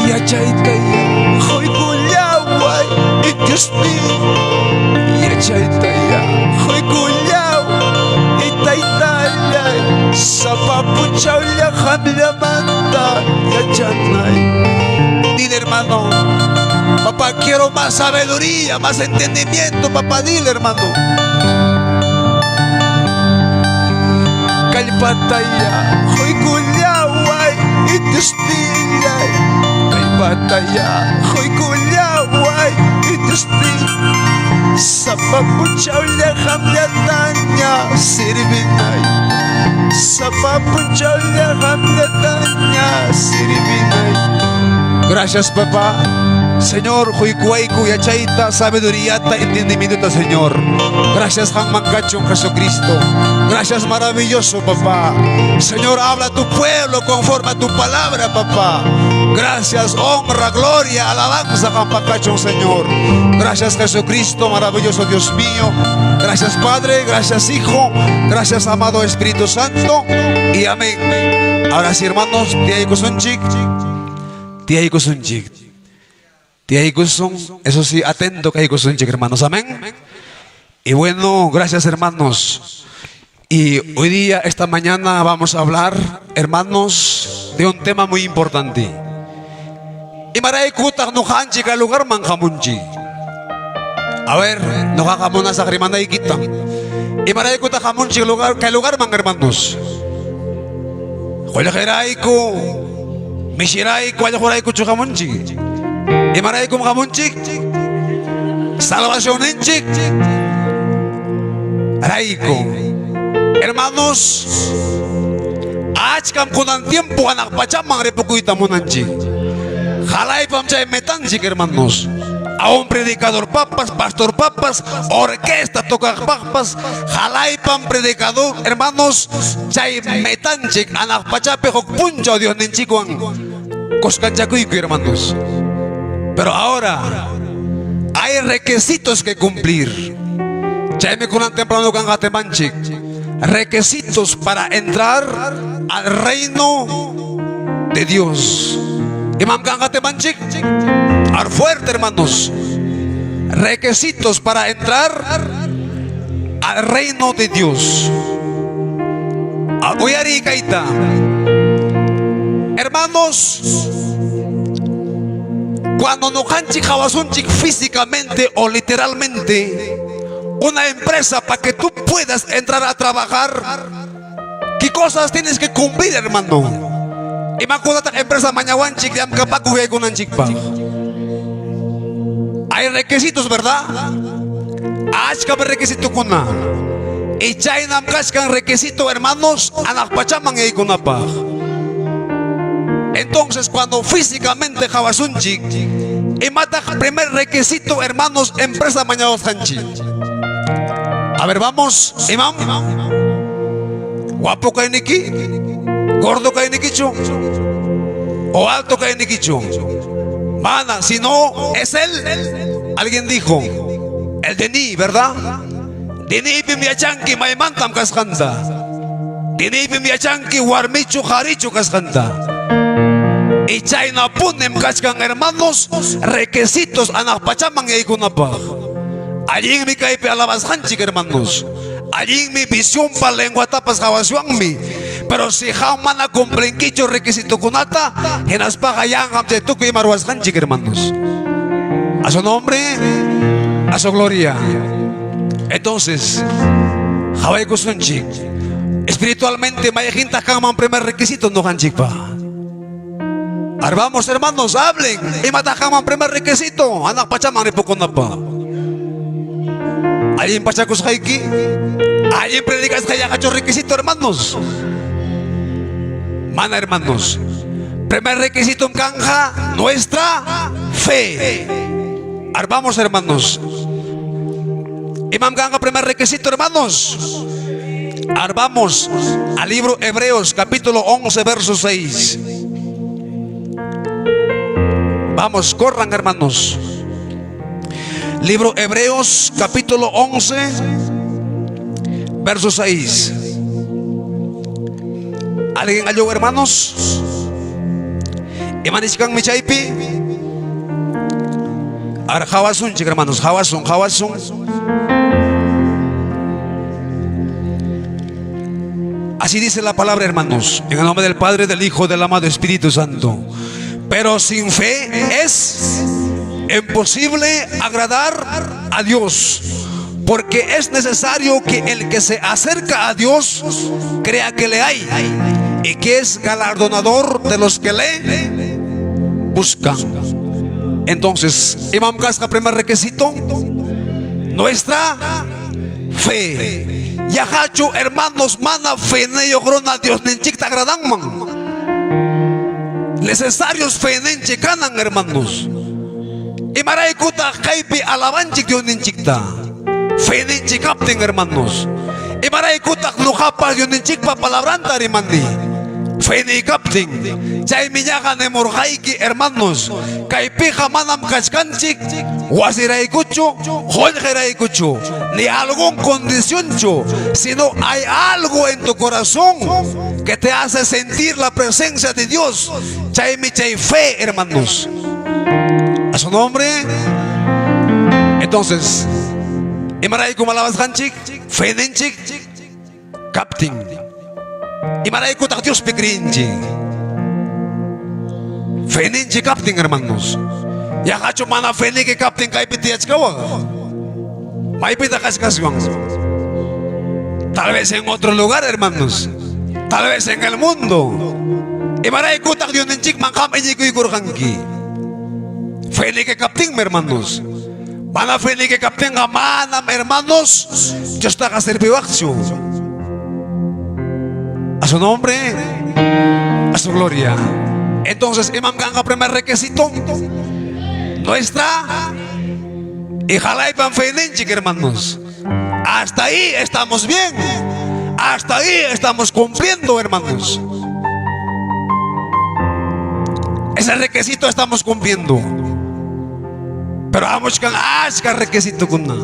Yachaytayá quykullaway, Diosníy. Yachaytayá quykullaway, Taytallay. Sapa punchawlla qamllamanta yachanay. Dile, hermano, papá, quiero más sabiduría, más entendimiento, papá, dile, hermano. Kallpatayá quykullaway, Diosnillay. Kallpatayá quykullaway, Diosniy. Sapa punchawlla qamllataña sirvinay. Sapa punchawlla qamllataña sirvinay. Gracias, papá. Señor, quykuwayku yachayta, sabiduríata, entendimiento, Señor. Gracias, Qamman kachun Jesucristo. Gracias, maravilloso, papá. Señor, habla a tu pueblo conforme a tu palabra, papá. Gracias, honra, gloria, alabanza, Qampaq kachun, Señor. Gracias, Jesucristo, maravilloso Dios mío. Gracias, Padre. Gracias, Hijo. Gracias, amado Espíritu Santo. Y amén. Ahora sí, hermanos, tiyaykusunchik. Tiyaykusunchik. Tiyaykusun. Eso sí, atento kaykusunchik, hermanos. Amén. Y bueno, gracias, hermanos. Y hoy día, esta mañana, vamos a hablar, hermanos, de un tema muy importante. Imaraykutaq ñuqanchik kay lugarman hamunchik? A ver, ñuqaqa munasaq rimanaykita. Imaraykutaq hamunchik lugar, kay lugarman, hermanos? Qullqirayku, mishirayku, allquraykuchu hamunchik? Imaraykum hamunchik? Salvacionninchik rayku. Hermanos, achkam kunan tiempo hanaq pachaman ripukuyta munanchik. Qalaypam chay metanchik, hermanos. A un predicador papas, pastor papas, orquesta tocaqpaqpas, qalaypam predicador, hermanos, chay metanchik hanaq pachapi huk punchaw Diosninchikwan kuskanchakuyku, hermanos. Pero ahora hay requisitos que cumplir. Chaymi kunan temprano kanqa temanchik. Requisitos para entrar al reino de Dios. Imam kanqa temanchik? Ar fuerte, hermanos. Requisitos para entrar al reino de Dios. Uyariy kayta. Hermanos, cuando ñuqanchik qawasunchik físicamente o literalmente una empresa para que tú puedas entrar a trabajar, ¿qué cosas tienes que cumplir, hermano? Imakunataq empresa mañawanchik llamkapakuq yaykunanchikpaq? Hay requisitos, ¿verdad? Achkam requisitokuna. Y chaynam kachkan requisito, hermanos, hanaq pachaman yaykunapaq. Entonces, cuando físicamente qawasunchik, imataq primer requisito, hermanos, empresa mañawasqanchik? A ver, vamos, imam. Guapo kayniki, gordo kaynikichu, o alto kaynikichu. Mana, si no es él, alguien dijo, el DNI, ¿verdad? DNI yachanki maymantam kasqanta. DNI yachanki warmichu qarichu kasqanta. Y chaynapunim kachkan, hermanos, requisitos hanaq pachaman yaykunapaq. Allinmi kaypi alabasqanchik, hermanos. Allinmi visionpa lenguatapas qawaswanmi. Pero si qam mana cumplinkichu requisitokunata, hinaspaqa yanqam chay tukuy ima ruwasqanchik, hermanos. A su nombre, a su gloria. Entonces, qawaykusunchik. Espiritualmente, mayqintaq kanman primer requisito ñuqanchikpa? Ahora vamos, hermanos, hablen. Imataq kanman primer requisito? Hanaq pachaman ripukunapaq. Allin pachakusqayki, allin predicasqay yaqachu requisito, hermanos? Mana, hermanos. Primer requisito kanja, nuestra fe. Ahora vamos, hermanos. Imam kanja primer requisito, hermanos. Ahora vamos al libro Hebreos, capítulo 11, verso 6. Vamos, corran, hermanos. Libro Hebreos, capítulo 11, verso 6. ¿Alguien halló, hermanos? Ima nichkanmi chaypi? Ahora qawasunchik, hermanos, qawasun, qawasun. Así dice la palabra, hermanos, en el nombre del Padre, del Hijo, del amado Espíritu Santo. Pero sin fe es imposible agradar a Dios, porque es necesario que el que se acerca a Dios crea que le hay y que es galardonador de los que le buscan. Entonces, imam kasqa primer requisito, nuestra fe. Yaqachu, hermanos, mana feniyuq runa Diosninchikta agradanman? Necesarios feninchik kanan, hermanos. Imaraykutaq kaypi alabanchik Diosninchikta? Feninchik kaptin, hermanos. Imaraykutaq ñuqapa Diosninchikpa palabranta rimani? Feniy kaptin. Chaymi ñaqa nimurqayki, hermanos, kaypiqa manam kachkanchik wasiraykuchu, qullqiraykuchu, ni algún condicionchu, sino hay algo en tu corazón que te hace sentir la presencia de Dios. Chaymi chay fe, hermanos. A su nombre. Entonces, imaraykum alabasqanchik, feninchik kaptin. Imaraykutaq Diospi creenchik? Feninchik kaptin, hermanos. Yaqachu mana feniki kaptin kaypi tiyachkawaq? Maypitaq kachkaswan? Tal vez en otro lugar, hermanos. Tal vez en el mundo. Imaraykutaq Diosninchikman qam iñikuykurqanki? Feniki kaptinmi, hermanos. Mana feniki kaptinqa manam, hermanos, Diostaqa serviwaqchu. A su nombre, a su gloria. Entonces, imam kanqa primer requisito, nuestra y jalaypan feninchik, hermanos. Hasta ahí estamos bien. Hasta ahí estamos cumpliendo, hermanos. Ese requisito estamos cumpliendo. Pero hamuchkan achka requisitokuna.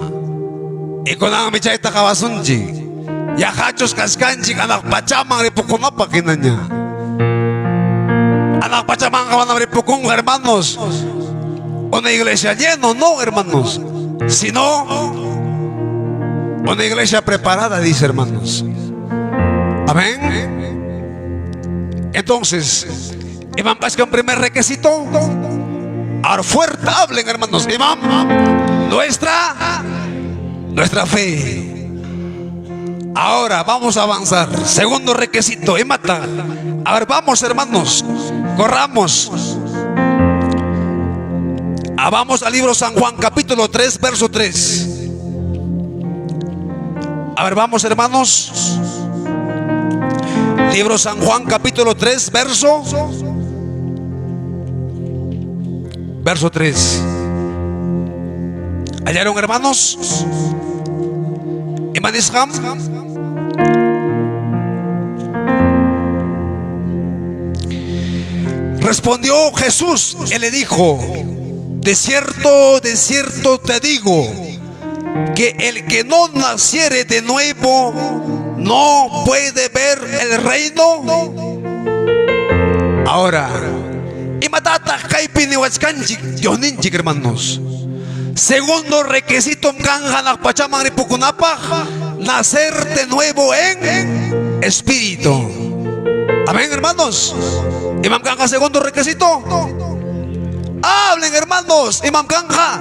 Y kunanmi chayta qawasunchik. Yaqachus kachkanchik hanaq pachaman ripukunapaq hinaña. Hanaq pachamanqa manam ripukunqa, hermanos, una iglesia lleno, no, hermanos, sino una iglesia preparada, dice, hermanos. Amén. Entonces, imam kachkan primer requisito. Ahora fuerte hablen, hermanos. Imam, nuestra fe. Ahora vamos a avanzar. Segundo requisito, imata. A ver, vamos, hermanos. Corramos. Ah, vamos al libro San Juan, capítulo 3, verso 3. A ver, vamos, hermanos. Libro San Juan, capítulo 3, verso 3. ¿Hallaron, hermanos? Ima nisqam? Respondió Jesús y le dijo: de cierto te digo, que el que no naciere de nuevo no puede ver el reino. Ahora, imatataq kaypi niwachkanchik Diosninchik, hermanos? Segundo requisito kan hanaq pachaman ripukunapaq, nacer de nuevo en espíritu. Amén, hermanos. Imam kanja segundo requisito. Hablen, hermanos. Imam kanja.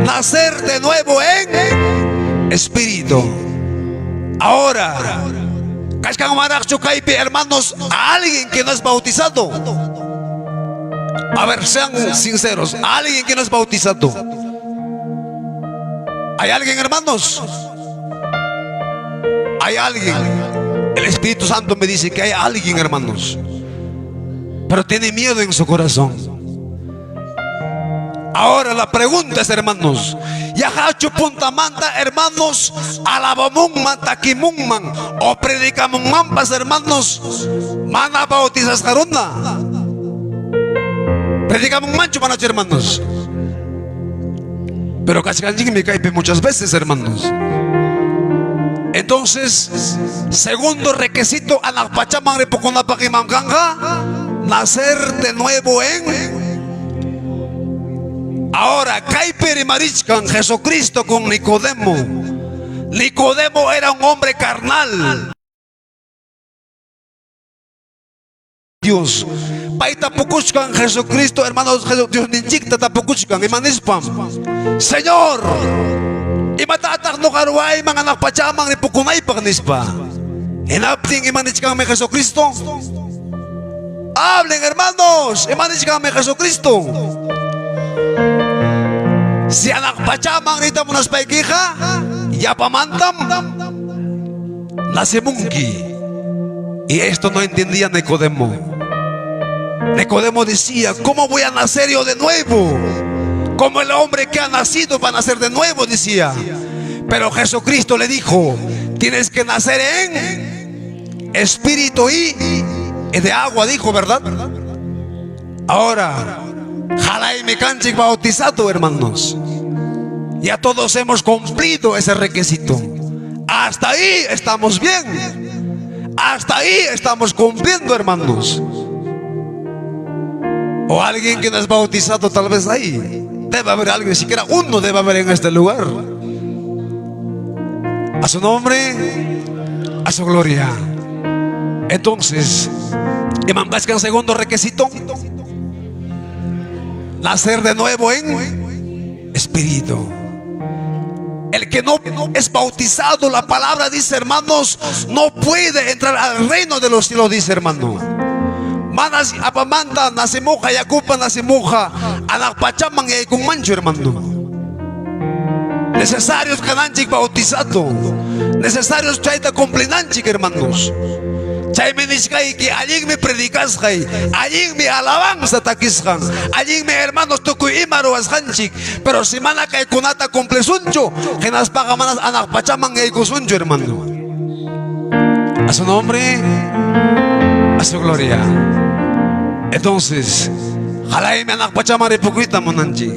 Nacer de nuevo en espíritu. Ahora, kachkan manaraqchu kaypi, hermanos, a alguien que no es bautizado? A ver, sean sinceros. A alguien que no es bautizado. ¿Hay alguien, hermanos? Hay alguien. El Espíritu Santo me dice que hay alguien, hermanos. Pero tiene miedo en su corazón. Ahora la pregunta es, hermanos, yaqachu puntamanta, hermanos, alabamunman, takimunman o predicamunmanpas, hermanos, mana bautizasqa runa? Predicamunmanchu manachu, hermanos? Pero kachkanchikmi kaypi muchas veces, hermanos. Entonces, segundo requisito hanaq pachaman ripukunapaq imam kanja, Nacer de nuevo en. Ahora, kaypi rimarichkan Jesucristo con Nicodemo. Nicodemo era un hombre carnal. Dios. Pay tapukuchkan Jesucristo, hermanos, Diosninchikta tapukuchkan, imanispam. Señor, imatataq ñuqa ruwayman hanaq pachaman ripukunaypaq nispa. Hinaptin imanichkanmi Jesucristo? Hablen, hermanos, imanichkanmi Jesucristo? Si hanaq pachaman riyta munaspaykiqa, yapamantam nacemunki. Y esto no entendía Nicodemo. Nicodemo decía, ¿cómo voy a nacer yo de nuevo? Como el hombre que ha nacido va a nacer de nuevo, decía. Pero Jesucristo le dijo, tienes que nacer en espíritu y de agua, dijo, ¿verdad? Ahora, qalaymi kanchik bautizado, hermanos. Ya todos hemos cumplido ese requisito. Hasta ahí estamos bien. Hasta ahí estamos cumpliendo, hermanos. O alguien que no es bautizado, tal vez ahí. Debe haber alguien, siquiera uno debe haber en este lugar. A su nombre, a su gloria. Entonces, imam el segundo requisito, nacer de nuevo en espíritu. El que no es bautizado, la palabra dice, hermanos, no puede entrar al reino de los cielos, dice hermano. Manas yapamanta nacemuqqa yakupa nacemuqqa hanaq pachaman yaykunmanchu, hermano. Necesarios kananchik bautizado. Necesarios chayta cumplinanchik, hermanos. Chaymi nichkayki allinmi predicasqay, allinmi alabanza takisqan, allinmi hermanos tukuy ima ruwasqanchik, pero si mana kaykunata cumplisunchu, hinaspaqa manas hanaq pachaman yaykusunchu, hermano. A su nombre, a su gloria. Entonces, qalaymi hanaq pachaman ripukuyta munanchik.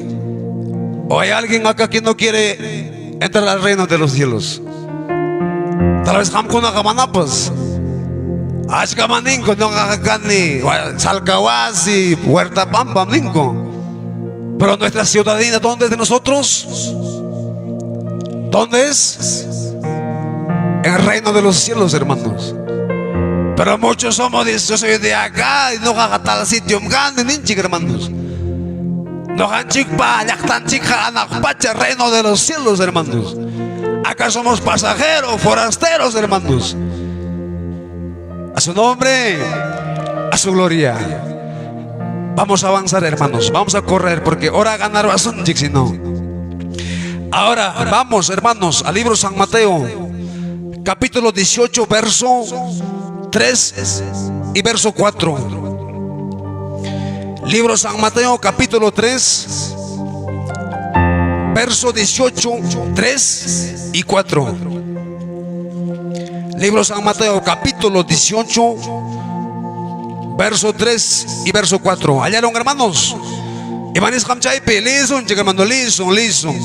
O hay alguien acá que no quiere entrar al reino de los cielos. Tal vez qamkunaqa manapas. Achkaman ninku ñuqaqa kani Salcawasi, Huerta Pampa ninku. Pero nuestra ciudadanía, ¿dónde es de nosotros? ¿Dónde es? En el reino de los cielos, hermanos. Pero muchos somos, yo soy de acá y no tal sitio grande, ninchik, hermanos. Ñuqanchikpa llaqtanchikqa hanaq pacha, reino de los cielos, hermanos. Acá somos pasajeros, forasteros, hermanos. A su nombre, a su gloria. Vamos a avanzar, hermanos. Vamos a correr porque ahora ganar va si no. Ahora vamos, hermanos, al libro San Mateo, capítulo 18, verso 3 y verso 4. Libro San Mateo, capítulo 3, verso 18, 3 y 4. Libro San Mateo, capítulo 18, verso 3 y verso 4. Hallaron, hermanos. Imanisqam chaypi, lisun, hermano, lisun, lisun.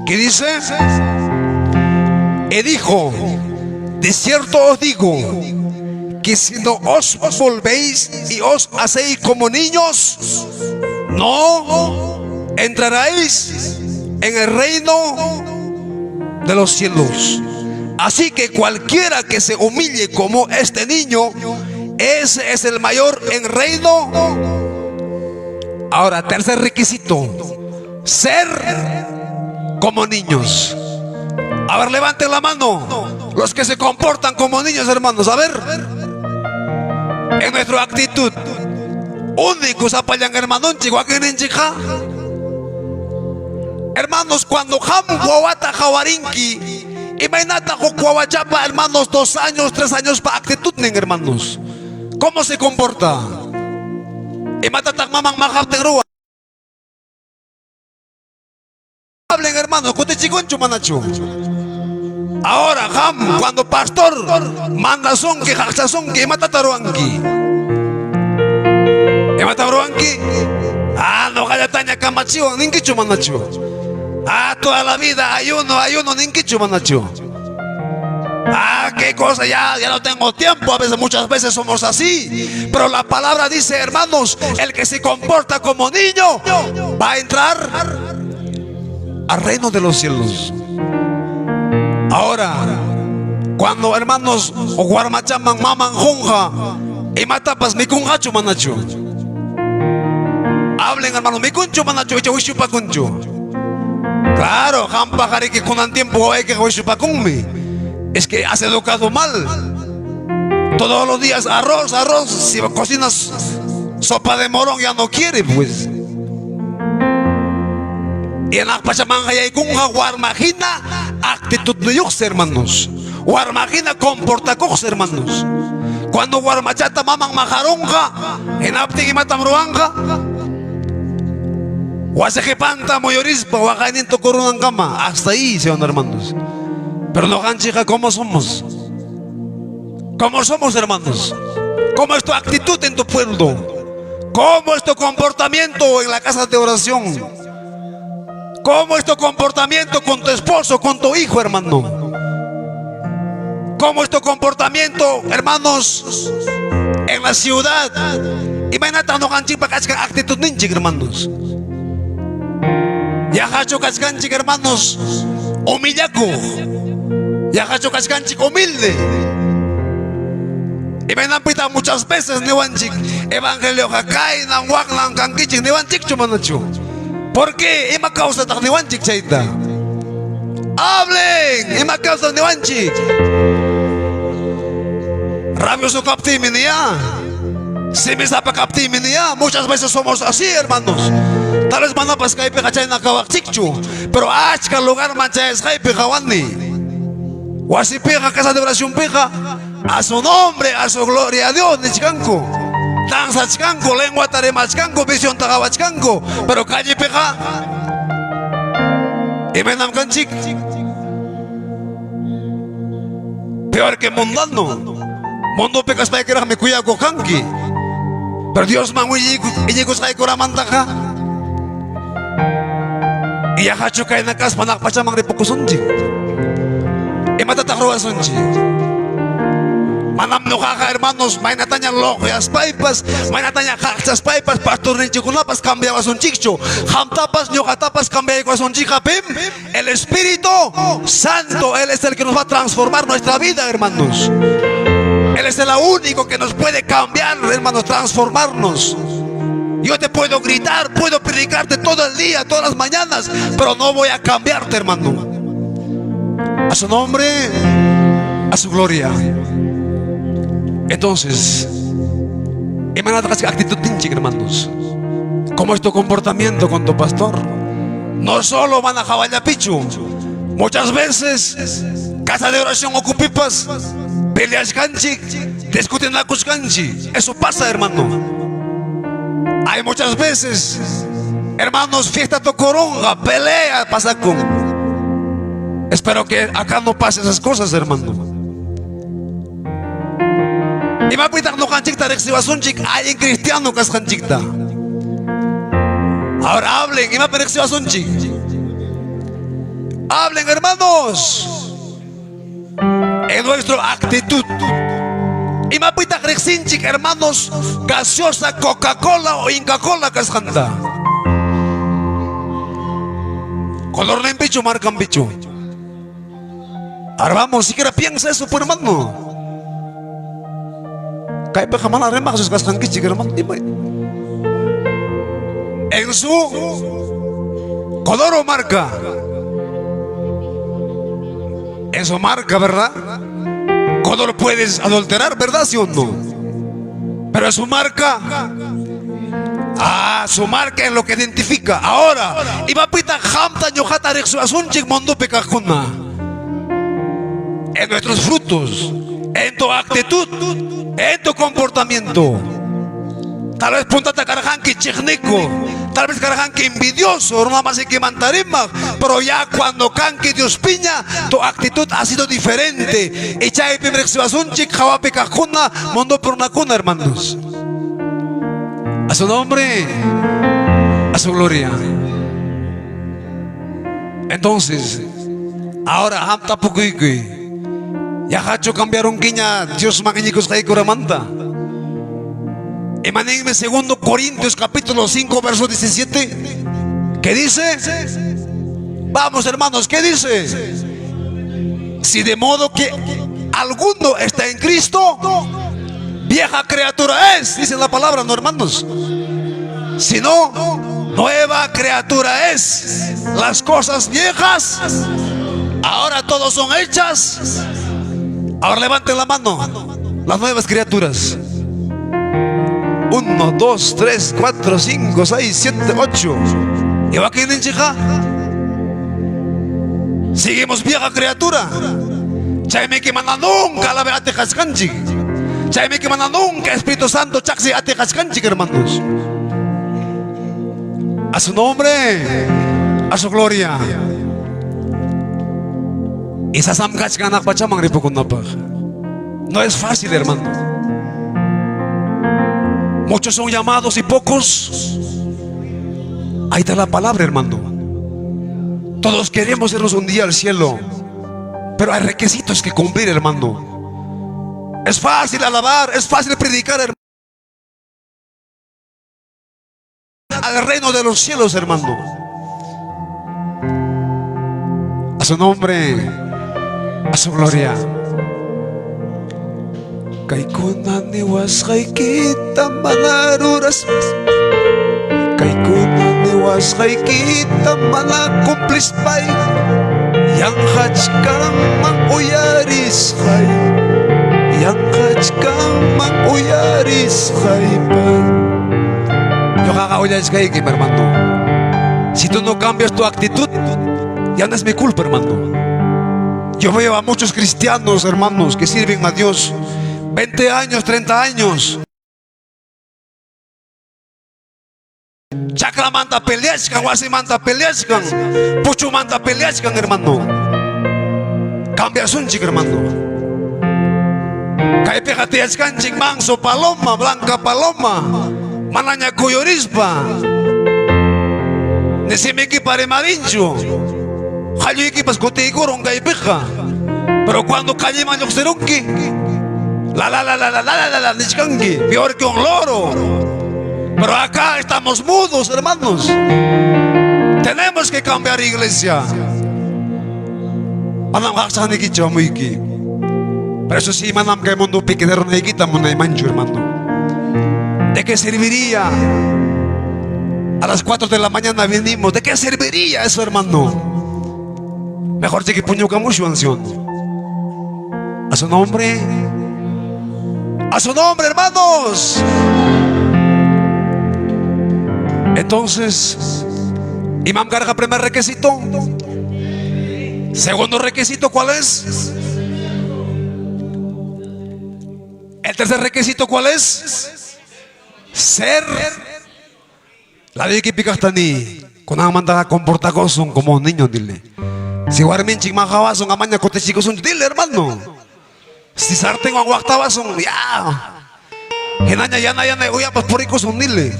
¿Qué dice? Y dijo: de cierto os digo que si no os volvéis y os hacéis como niños, no entraréis en el reino de los cielos. Así que cualquiera que se humille como este niño, ese es el mayor en reino. Ahora, tercer requisito, ser como niños. A ver, levanten la mano los que se comportan como niños, hermanos. A ver, en nuestra actitud. Único sapallan hermanonchik wakinninchikqa. Hermanos, cuando qam wawata qawarinki, imaynata huk wawachapa, hermanos, 2 años, 3 años pa actitudnin, hermanos. ¿Cómo se comporta? Imatataq maman maqaptin ruwan? Hablen, hermanos, kutichikunchu manachu? Ahora, qam, cuando pastor mandasunki, qaqchasunki, imatata ruwanki? Imata ruwanki? Ah, ñuqallataña kamachiwan, ninkichu manachu? Ah, toda la vida ayuno, ayuno, ninkichu manachu? Ah, qué cosa, ya, ya no tengo tiempo. A veces, muchas veces somos así. Pero la palabra dice, hermanos, el que se comporta como niño va a entrar al reino de los cielos. Ahora, cuando hermanos warmachaman maman qunqa, imatapas mikunqachu manachu? Hablen hermano, mikunchu manachu icha wischupakunchu? Claro, qampaqariki kunan tiempo wawaykiqa wischupakunmi. Es que has educado mal. Todos los días arroz, arroz. Si cocinas sopa de morón ya no quiere, pues. Y en pachamanqa yaykunqa warmahina actitudniyuqsi, hermanos. Warmahina comportakuqsi, hermanos. Cuando warmachata maman maqarunqa, hinaptin imatam ruwanqa? Wasi qipanta muyurispa waqaynin tukurunankama. Hasta ahí, señor hermanos. Pero ñuqanchikqa, ¿cómo somos? ¿Cómo somos, hermanos? ¿Cómo es tu actitud en tu pueblo? ¿Cómo es tu comportamiento en la casa de oración? ¿Cómo es tu comportamiento con tu esposo, con tu hijo, hermano? ¿Cómo es tu comportamiento, hermanos, en la ciudad? Imaynataq ñuqanchikpa kachkan actitudninchik, hermanos? Yaqachu kachkanchik, hermanos, humillakuq. Yaqachu kachkanchik humilde. Imaynanpitaq muchas veces niwanchik evangelioqa kaynan waknan kankichik niwanchikchu manachu? ¿Por qué? Ima kawsataq niwanchik chayta? Hablen, ima kawsataq niwanchik? Rabioso kaptiymi niya. Simisapa kaptiymi niya. Muchas veces somos así, hermanos. Tal vez manapas kaypiqa chayna kawaqchikchu, pero achka lugarman chayasqaypi qawani. Wasipiqa, casa de oracionpiqa, a su nombre, a su gloria a Dios, nichkanku. Danzachkanku, lenguata rimachkanku, visionta qawachkanku, pero callepiqa imaynam kanchik? Peor que mundano. Mundopi kaspaykiraqmi kuyakuq kanki. Pero Diosman iñikusqaykuramantaqa yaqachu kayna kaspa hanaq pachaman ripukusunchik. Imatataq ruwasunchik? Manam ñuqaqa, hermanos, maynataña luqyaspaypas, maynataña qaqchaspaypas, pastorninchikkunapas cambiawasunchikchu. Qamtapas, ñuqatapas cambiaykuwasunchikqa pim? El Espíritu Santo. Él es el que nos va a transformar nuestra vida, hermanos. Él es el único que nos puede cambiar, hermanos, transformarnos. Yo te puedo gritar, puedo predicarte todo el día, todas las mañanas, pero no voy a cambiarte, hermano. A su nombre, a su gloria. Entonces, imaynataq actitud hermanos. ¿Cómo es tu comportamiento con tu pastor? No solo van a hawallapichu. Muchas veces, casa de oración ukupipas, peleachkanchik, discutinakuchkanchik. Eso pasa, hermano. Hay muchas veces, hermanos, fiesta tukurunqa, pelea pasa con. Espero que acá no pase esas cosas, hermano. Imapitaq ñuqanchikta riqsiwasunchik allin cristiano kasqanchikta. Ahora hablen, imapi riqsiwasunchik. Hablen, hermanos. En nuestra actitud. Imapitaq riqsinchik, hermanos, gaseosa Coca-Cola o Inca-Cola kasqanta. Colorninpichu, marcanpichu. Ahora vamos, siquiera piensa eso, pues, hermano. Kaypiqa mana rimaq kasqankichik, hermano. En su color o marca. En su marca, ¿verdad? Color puedes adulterar, ¿verdad? ¿Sí o no? Pero en su marca. Ah, su marca es lo que identifica. Ahora, imapitaq qamta ñuqata riqsiwasunchik mundopi kaqkuna. En nuestros frutos, en tu actitud, en tu comportamiento. Tal vez puntata karqanki chiqnikuq, tal vez karqanki envidioso, runa masikimanta rimaq, pero ya cuando kanki Diospiña, tu actitud ha sido diferente. Y chaypim riqsiwasunchik hawapi kaqkuna, mundopi runakuna, hermanos. A su nombre, a su gloria. Entonces, ahora qam tapukuykuy. Yaqachu cambiarunkiña Diosman iñikusqaykuramanta? Imaninmi segundo Corintios capítulo 5 verso 17? ¿Qué dice? Vamos hermanos, ¿qué dice? Si de modo que alguno está en Cristo, vieja criatura es, dice la palabra, no hermanos. Si no, nueva criatura es. Las cosas viejas, ahora todos son hechas. Ahora levanten la mano, las nuevas criaturas. 1, 2, 3, 4, 5, 6, 7, 8. ¿Y va a chica? Seguimos vieja criatura. Chaymi que mana nunca la atiqachkanchik. Chaymi que mana nunca Espíritu Santo chaqsi atiqachkanchik, hermanos. A su nombre, a su gloria. Y sasam kachkan hanaq pachaman ripukunapaq. No es fácil, hermano. Muchos son llamados y pocos. Ahí está la palabra, hermano. Todos queremos irnos un día al cielo. Pero hay requisitos que cumplir, hermano. Es fácil alabar, es fácil predicar, hermano. Al reino de los cielos, hermano. A su nombre, a su gloria. Kaykuna niwasqaykita mana ruras Kaykuna niwasqaykita mana cumplispay Yanqach kanman uyarisqay Yanqach kanman uyarisqaypas Ñuqaqa willachkayki, hermano. Si tú no cambias tu actitud, ya no es mi culpa, hermano. Yo veo a muchos cristianos, hermanos, que sirven a Dios 20 años, 30 años. Chakramanta peleachkan, wasimanta peleachkan, puchumanta peleachkan, hermano. Cambiasunchik, hermano. Kaypiqa tiyachkanchik manso paloma, blanca paloma, manaña kuyurispa. Ni simikipa rimarinchu. Qalluykipas kutiykurun kaypiqa. Pero cuando calleman lluqsirunki, la la la la la la la la nichkanki, peor que un loro. Pero acá estamos mudos, hermanos. Tenemos que cambiar, iglesia. Manam qaqchaqnikichu hamuyki. Pero eso sí, manam kay mundopi quedarunaykita munaymanchu, hermano. ¿De qué serviría? A las 4 de la mañana vinimos. ¿De qué serviría eso, hermano? Mejor que puñukamushwan, anciano. A su nombre. A su nombre, hermanos. Entonces, Imam karqa primer requisito. Segundo requisito, ¿cuál es? El tercer requisito, ¿cuál es? Ser. La ley que ni comportakosun como un niño, dile. Si warminchik maqawasun amaña kutichikusun, dile, hermano. Si sartenwan waqtawasun, ya. Hinaña yana yana uyapas purikusun, dile.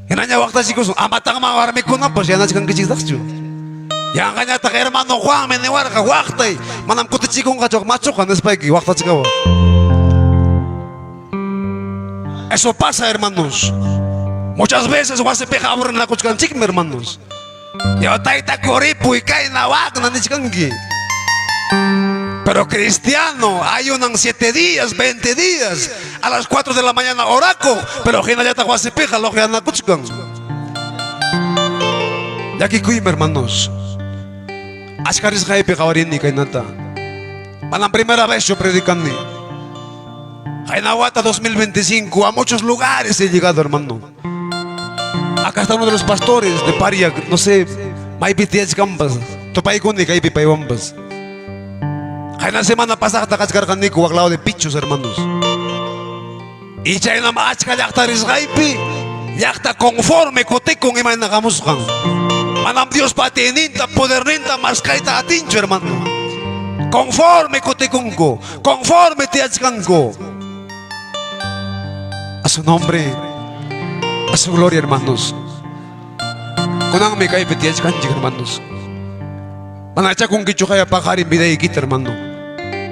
Hinaña waqtachikusun, amataqman warmikunapas yanachkankichiktaqchu. Yanqañataq hermano Juan me niwarqa waqtay, manam kutichikunqachu machuqa nispayki waqtachikawa. Eso pasa, hermanos. Muchas veces wasipiqa aburrinakuchkanchikmi, hermanos. Yo tayta kuripuy kayna wakna nichkanki. Pero cristiano, ayunan 7 días, 20 días, a las 4 de la mañana oraco, pero hinallataq wasipiqa luqyanakuchkan. Llakikuymi, hermanos. Achka risqaypi qawarini kaynata. Manam primera vez yo predicani. Jainahuata 2025, a muchos lugares he llegado, hermano. Acá está uno de los pastores de Paria, no sé, maypi tiyachkanpas, tupaykuni kaypi paywanpas. Qayna semana pasaqta kachkarqaniku wak lado de Pichos, hermanos. Y chaynam achka llaqta risqaypi, llaqta conforme kutikun imayna hamusqan. Manam Diospa atiyninta, poderninta maskayta atinchu, hermano. Conforme kutikunku, conforme tiyachkanku. A su nombre, a su gloria, hermanos. Kunanmi kaypi tiyachkanchik, hermanos. Manachakunkichu haya paqarin vidaykita, hermano.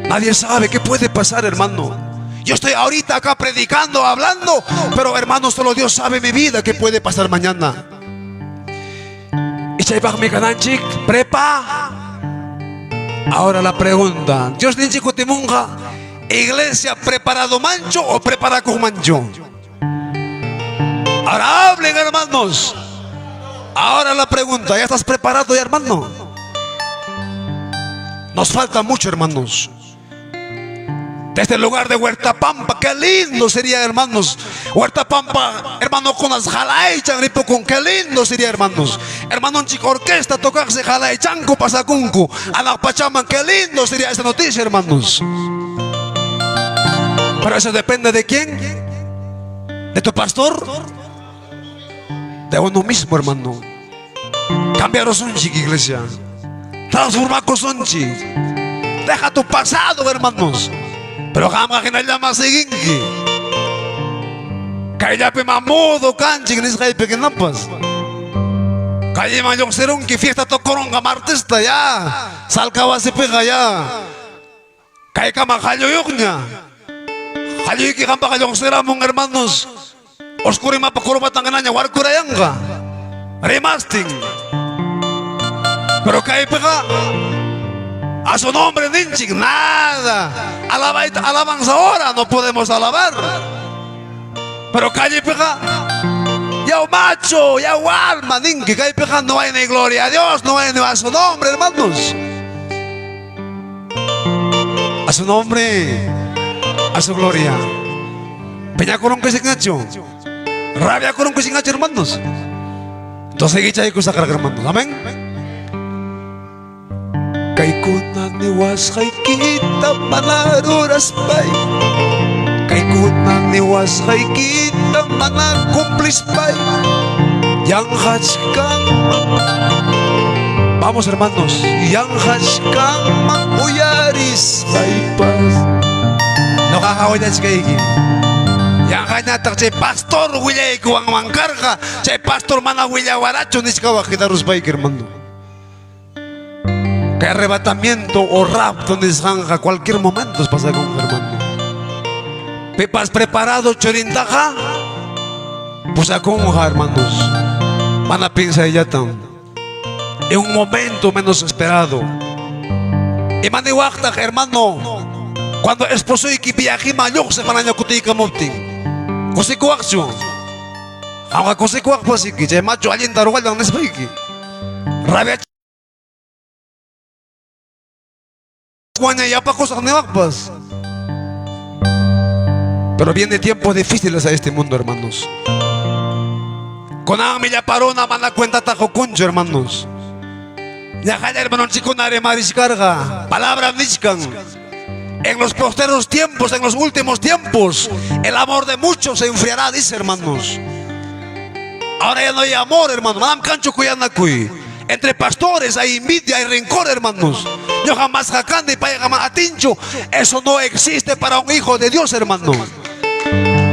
Nadie sabe qué puede pasar, hermano. Yo estoy ahorita acá predicando, hablando, pero hermano, solo Dios sabe mi vida qué puede pasar mañana. Y chaypaqmi kananchik prepa. Ahora la pregunta, Diosninchik kutimunqa, iglesia preparado manchu o preparakuq manchu? Ahora hablen, hermanos. Ahora la pregunta, ¿ya estás preparado ya, hermano? Nos falta mucho, hermanos. Desde el lugar de Huerta Pampa, qué lindo sería, hermanos. Huerta Pampa, hermano, con las jalaichan, con qué lindo sería, hermanos. Hermano, chico, orquesta, tocarse jalaichanco, pasacunco. A la Pachaman, qué lindo sería esta noticia, hermanos. Pero eso depende de quién. De tu pastor. De uno mismo, hermano. Cambiarusunchik, iglesia. Transformakusunchik. Deja tu pasado, hermanos. Pero qamqa hinallama siguinki. Kayllapi mamudo kanchik nisqaypi hinapas. Calleman lluqsirunki, fiesta tukurunqa martesta ya. Salkawasipiqa ya. Kaykama qalluyuqña. Qalluyki qampaqa lluqsiramun, hermanos. Oscurimapa kurmatan hinaña warkurayanqa. Rimastin. Pero kaypiqa a su nombre ninchik nada. Alabayta, alabanza ahora no podemos alabar. Pero callepiqa ya macho, ya alma ninki, kaypiqa no hay ni gloria a Dios, no hay ni a su nombre, hermanos. A su nombre, a su gloria. Piñakurunkichikñachu. Rabiakurunkichikñachu, hermanos. Entonces seguichaykusaqraq, hermanos. Amén. Kaykuna niwasqaykita mana ruraspay, kaykuna niwasqaykita mana cumplispay, yanqachkanman. Vamos, hermanos, yanqachkanman uyarisqaypas. Ñuqaqa willachkayki. Yanqañataq chay pastor willaykuwanman karqa, chay pastor mana willawarachu nichkawaq quedaruspayki, hermano. Que arrebatamiento o rapto nisqanqa cualquier momento pasa con hermano. Pipas preparado churintaqa pusakunqa, hermanos. Mana piensayllatan. En un momento menos esperado. Imaniwaqtaq, hermano, cuando esposoyki viajiman lluqsiq manaña kutiykamuptin. Kusikuwaqchu? Qamqa kusikuwaqpasiki, chay machu allinta ruwallan nispayki. Rabia waña yapakusaq niwaqpas. Pero viene tiempos difíciles a este mundo, hermanos. Kunanmi llapa runa mana cuentata qukunchu, hermanos. Ñaqalla hermanonchikkuna rimarishkarqa, palabra nichkan. En los postreros tiempos, en los últimos tiempos, el amor de muchos se enfriará, dice, hermanos. Ahora ya no hay amor, hermano. Manam kanchu kuyanakuy. Entre pastores hay envidia, hay rencor, hermanos. Yo jamás jacandi, payqa atinchu. Eso no existe para un hijo de Dios, hermano.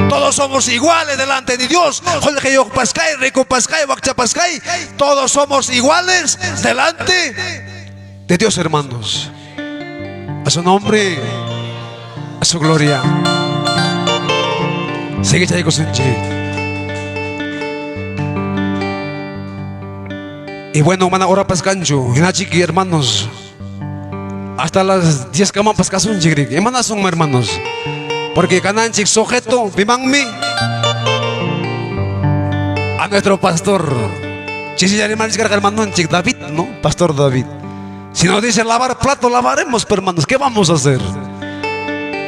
Todos somos iguales delante de Dios. Qullqiyuqpas kay, ricopas kay, wakchapas kay. Todos somos iguales delante de Dios, hermanos. A su nombre, a su gloria. Sigue chaykusunchik. Y bueno, mana horapas kanchu, hinachiki, hermanos. Hasta las 10 kamapas kasunchik riki. Imanasun, hermanos? Porque kananchik sujeto, pimanmi a nuestro pastor. Chisilla hermanonchik David, ¿no? Pastor David. Si nos dice lavar plato, lavaremos, hermanos. ¿Qué vamos a hacer?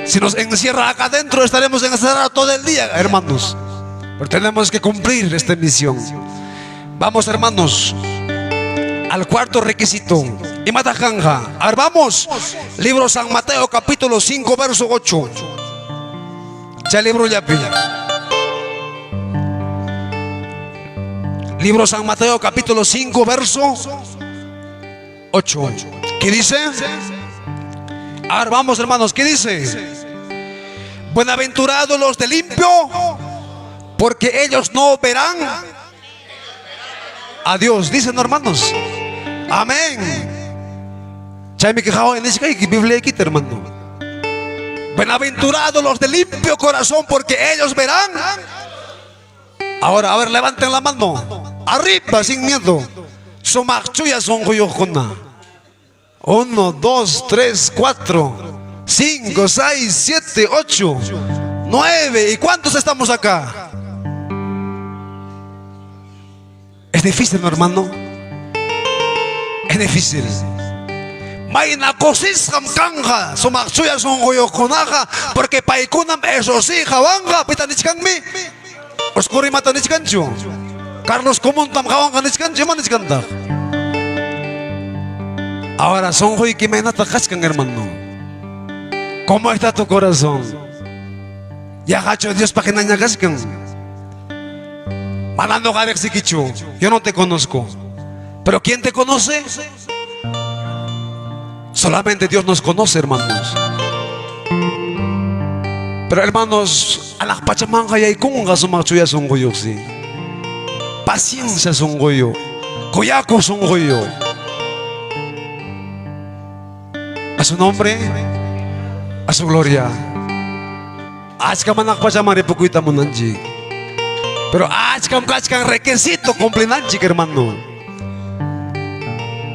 Si nos encierra acá adentro, estaremos encerrados todo el día, hermanos. Pero tenemos que cumplir esta misión. Vamos, hermanos, al cuarto requisito. Y Matajanja. A ver, vamos. Libro San Mateo, capítulo 5, verso 8. Ya libro ya Libro San Mateo, capítulo 5, verso 8. ¿Qué dice? A ver, vamos, hermanos, ¿qué dice? Bienaventurados los de limpio, porque ellos no verán a Dios. Dicen, hermanos. Amén. Chaymi quejado en ese Biblia hermano. Bienaventurados los de limpio corazón, porque ellos verán. Ahora, a ver, levanten la mano. Arriba, sin miedo. Sumaq chuya sunquyuqkuna. 1, 2, 3, 4, 5, 6, 7, 8, 9. ¿Y cuántos estamos acá? Es difícil, ¿no, hermano? Es difícil. Mayna kusisqam kanqa sumaq chuya sunquyuqkunaqa, porque paykunam eso sí qawanqa. Pita nichkanmi? Oscurimata nichkanchu? Carlos Comuntam qawanqa nichkanchu? Ima nichkantaq? Ahora sunquyki imaynataq kachkan, hermano? ¿Cómo está tu corazón? Yaqachu Diospaq hinaña kachkan? Mana ñuqa riqsikichu. Yo no te conozco. Pero ¿quién te conoce? Solamente Dios nos conoce, hermanos. Pero hermanos, hanaq pachamanqa yaykunqa sumaq chuya sunquyuqsi. Paciencia sunquyuq, kuyakuq sunquyuq. A su nombre, a su gloria. Achkam hanaq pachaman ripukuyta munanchik. Pero achkam kachkan requisito cumplinanchik, hermano.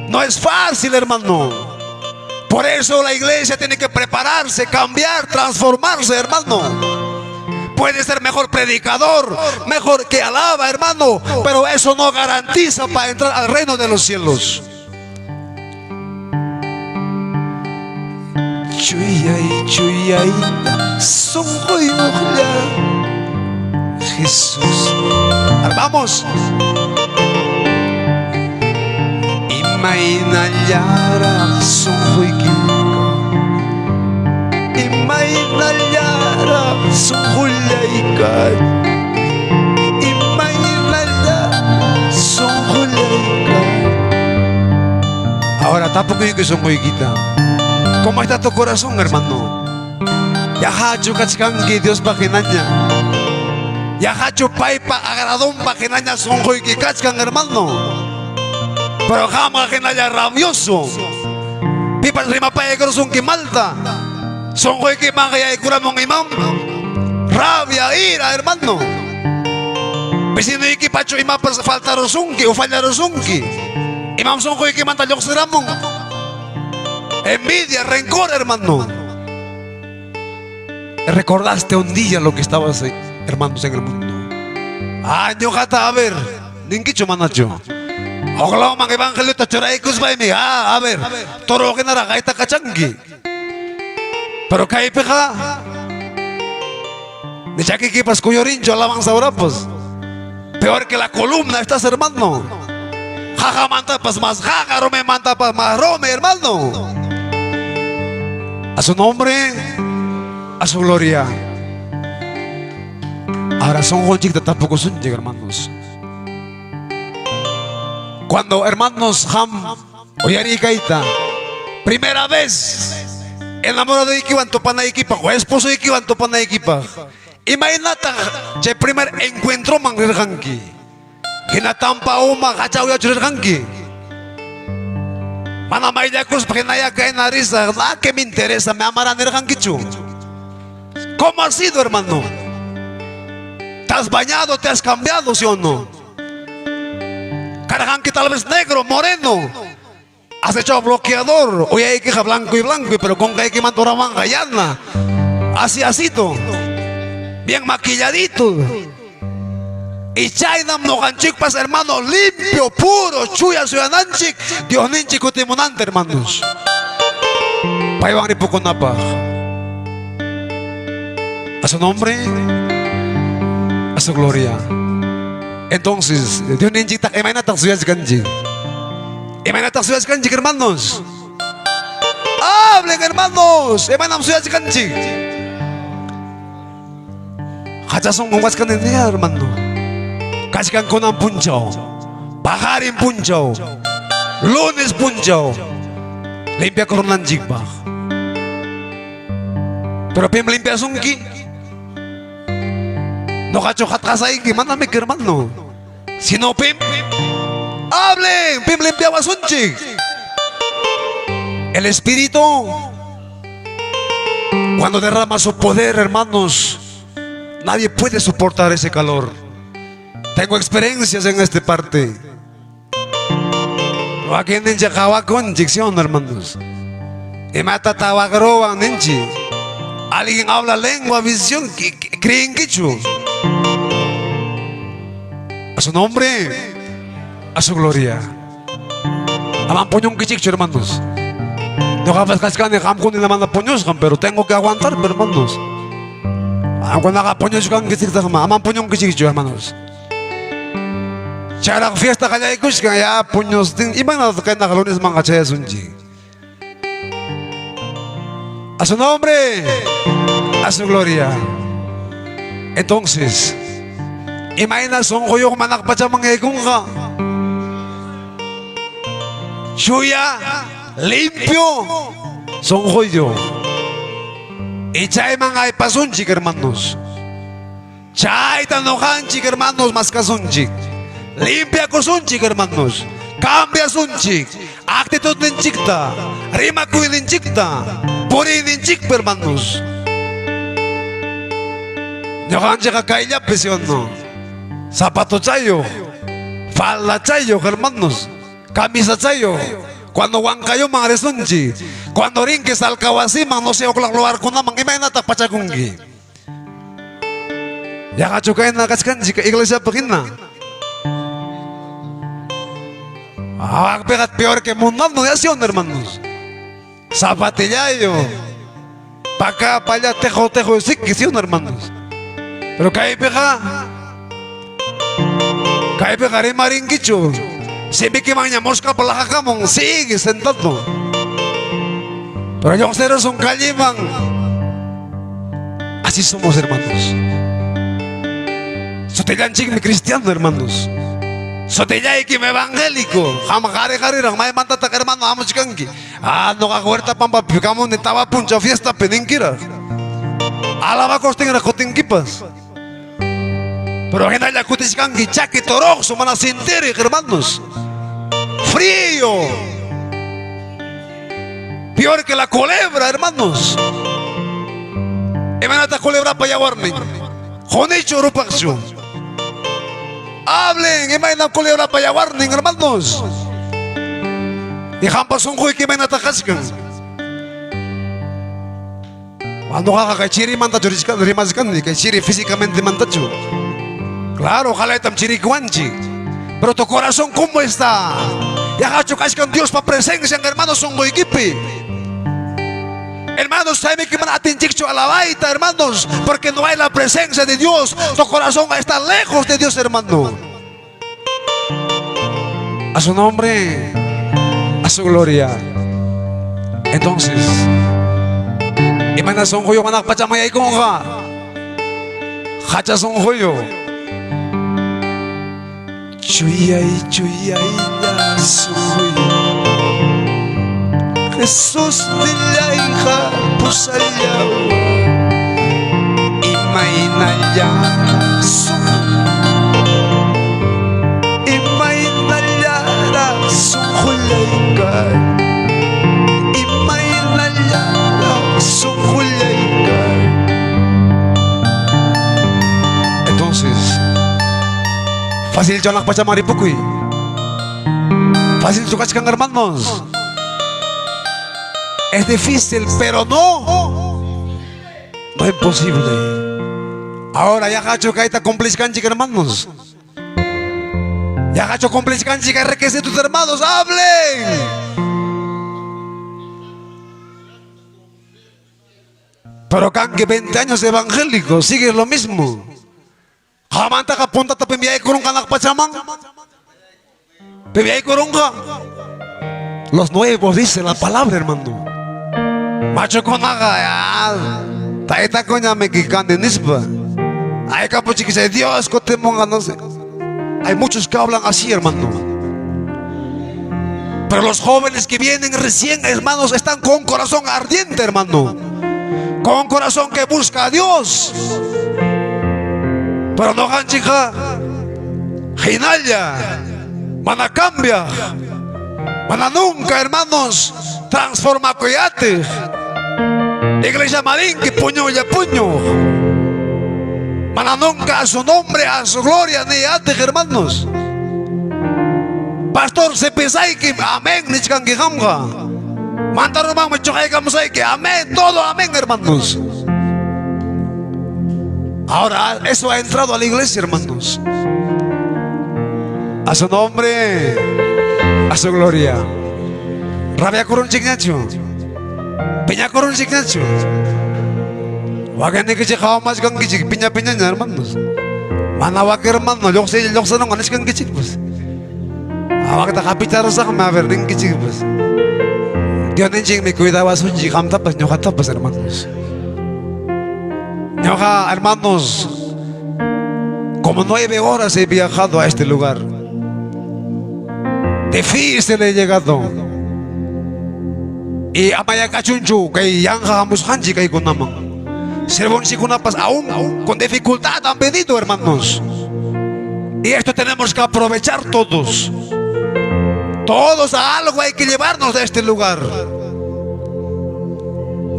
No es fácil, hermano. Por eso la iglesia tiene que prepararse, cambiar, transformarse, hermano. Puede ser mejor predicador, mejor que alaba, hermano, pero eso no garantiza para entrar al reino de los cielos. Chuyay chuyay sunquyuqlla Jesús. Ahora vamos. Imaynallaraq sunquykiqa, imaynallaraq sunqullayqa, imaynalla sunqullayqa. Ahora tapukuyki sunquykita. ¿Cómo está tu corazón, hermano? Yaqachu kachkanki Diospaq hinaña? Yaqachu paypa agradonpaq hinaña sunquyki kachkan, hermano? Pero qamqa hinalla rabioso. Pipas rimapayaykurusunki malta. Sunquykimanqa yaykuramun imam. Rabia, ira, hermano. Vecinoykipachu imapas faltarusunki o fallarusunki. Imam sunquykimanta lluqsiramun. Envidia, rencor, hermano. Recordaste un día lo que estabas, hermanos, en el mundo. Ah, ñuqata, a ver, ninkichu manachu? Huklawman evangeliota churaykuspaymi, ah, a ver, toro hinaraq ayta kachanki. Pero kaypiqa ni chakikipas kuyurinchu alabanza horapas. Peor que la columna estás, hermano. Jaqamantapas más jaqa, rumimantapas más rumi, hermano. A su nombre, a su gloria. Ahora sunqunchikta tapukusunchik, hermanos. Cuando, hermanos, qam uyarikayta, primera vez enamoradoykiwan tupanaykipaq o esposoykiwan tupanaykipaq, imaynataq chay primer encuentroman rirqanki? Hina tampa uma qacha uyachu rirqanki? Mana mayllakuspa hinaya kayna risaq, ah, que me interesa, me amará nirqankichu? ¿Cómo ha sido, hermano? ¿Te has bañado, te has cambiado, sí o no? Karqanki tal vez negro, moreno. Has echado bloqueador. Uyaykiqa blanco y blanco, pero kunkaykimanta uramanqa yana. Así, asito. Bien maquilladito. Y chaynam ñuqanchikpas, hermano, limpio, puro, chuya suyananchik, Diosninchik kutimunanta, hermanos. Paywan ripukunapaq. A su nombre, a su gloria. Entonces, Diosninchiktaq imaynataq suyachkanchik? Imaynataq suyachkanchik, hermanos? Hablen, hermanos. Imaynam suyachkanchik? Qacha sunqun kachkani, hermano. Kachkan kunan punchaw. Paqarin punchaw. Lunes punchaw. Limpiakurunanchikpaq. Pero pim limpiasunki? Ñuqachu qatqasayki, manami, hermano. Sino pim. Hablen, pim limpiawasunchik. El Espíritu. Cuando derrama su poder, hermanos, nadie puede soportar ese calor. Tengo experiencias en esta parte. Wakin ninchik qawakunchik, ¿sí o no, hermanos? Imata tawakruwan ninchik. Alguien habla lengua, visión, creenkichu. A su nombre, a su gloria. Aman puñunkichikchu, hermanos. Ñuqapas kachkani qamkuna mana puñusqan, pero tengo que aguantar, hermanos. Qamkunaqa puñuchkankichiktaqma, aman puñunkichikchu, hermanos. Chayraq fiesta qallaykuchkan ya puñustin, imaynataq kaynaqa lunesmanqa chayasunchik. A su nombre, a su gloria. Entonces, imayna sunquyuq manaq pachaman yaykunqa? Chuya, limpio, sunquyuq. Y chayman aypasunchik, hermanos. Chayta ñuqanchik, hermanos, maskasunchik. Limpiakusunchik, hermanos. Cambiasunchik. Actitudninchikta, rimakuyninchikta, puriyninchikpa, hermanos. Ñuqanchikqa kayllapi, ¿sí o no? Zapatochayuq, faldachayuq, hermanos. Camisachayuq. Cuando Huancayoman risunchik, cuando rinki Salcawasiman, no sé, uqlaq lugarkunaman, imaynataq pachakunki? Yaqachu kayna kachkanchik iglesiapaq hina? Ah, peor que mundano, ¿ya sí o no, hermanos? Zapatillayo. Pa acá, pa allá, tejo, tejo, sí que sí o no, hermanos? Pero kaypiqa, kaypiqa rimarinkichu. Simikimanña moscapa laqakamun, sigue sentado. Pero lluqsirasun calleman. Así somos, hermanos. Sutillanchikmi cristiano, hermanos. Sutillaykim evangélico. Qam qari qariraq maymantataq hermano hamuchkanki. Ah, ñuqa huerta pampapi kamuni tawa punchaw fiestapi ninkiraq. Alabakustinraq kutinkipas. Pero hinalla kutichkanki chaki toroqso mana sintiriq, hermanos. Frío. Peor que la culebra, hermanos. Imaynataq culebrapa yawarnin? Qunichu rupaqchu? Hablen, imayna culebrapa yawarnin, hermanos. Y qampa sunquyki imaynataq kachkan? Ñuqaqa kay chirimantachu rimachkani, kay chiri físicamente mantachu. Claro, ojalá chirikuwanchik. Pero tu corazón, ¿cómo está? Yaqachu kachkan Diospa presencia, hermanos, sunquykipi. Hermanos, saben que mana atinchikchu alabayta, hermanos, porque no hay la presencia de Dios. Tu corazón está lejos de Dios, hermano. A su nombre, a su gloria. Entonces, imayna sunquyuq hanaq pachaman yaykunqa? Hacha sunquyuq. Chuyay chuyaylla sunquyuq. Jesus nillayqa pusallawan. Imaynalla imaynallaraq sunqullaykay. Imaynallaraq sunqullaykay. Entonces, fácil hanaq pachaman ripukuy. Fácil kachkan, hermanos. Es difícil, pero no, no imposible. Ahora yaqachu kayta cumplishkanchik, hermanos. Yaqachu cumplishkanchik kay requisitos, hermanos. Hablen. Pero kanki 20 años evangélico, sigue lo mismo. Qamantaqa puntata pim yaykurunqa hanaq pachaman. Pim yaykurunqa. Los nuevos, dice la palabra, hermano. Machukunaqa ya. Tayta kuñamiki kani nispa. Ay kapuchikisay Dios kutimunqa, no sé. Hay muchos que hablan así, hermano. Pero los jóvenes que vienen recién, hermanos, están con un corazón ardiente, hermano. Con un corazón que busca a Dios. Pero no chica. Hinalla. Mana cambia. Mana nunca, hermanos, transforma coyate. Iglesia marinki puñulla puñu. Mana nunca a su nombre, a su gloria, ni atiq hermanos. Pastor sipesaykim, amén, nichkanki qamqa. Mantarumanmi chuqaykamusayki, amén, todo amén, hermanos. Ahora eso ha entrado a la iglesia, hermanos. A su nombre, a su gloria. Rabiakurunchikñachu. Piñakurunchikñachu. Wakinnikichik qawamachkankichik piña piñaña, hermanos. Mana wak hermano lluqsilla lluqsinunqa nichkankichik pues. Wakta hapicharusaqmi a ver ninkichik pues. Diosninchikmi cuidawasunchik qamtapas ñuqatapas, hermanos. Ñuqa, hermanos, como 9 horas he viajado a este lugar. Difícil he llegado. Y amayakachunchu kay yanqa hamusqanchik kaykunaman. Siervonchikkunapas aún con dificultad han venido, hermanos. Y esto tenemos que aprovechar todos. Todos a algo hay que llevarnos de este lugar.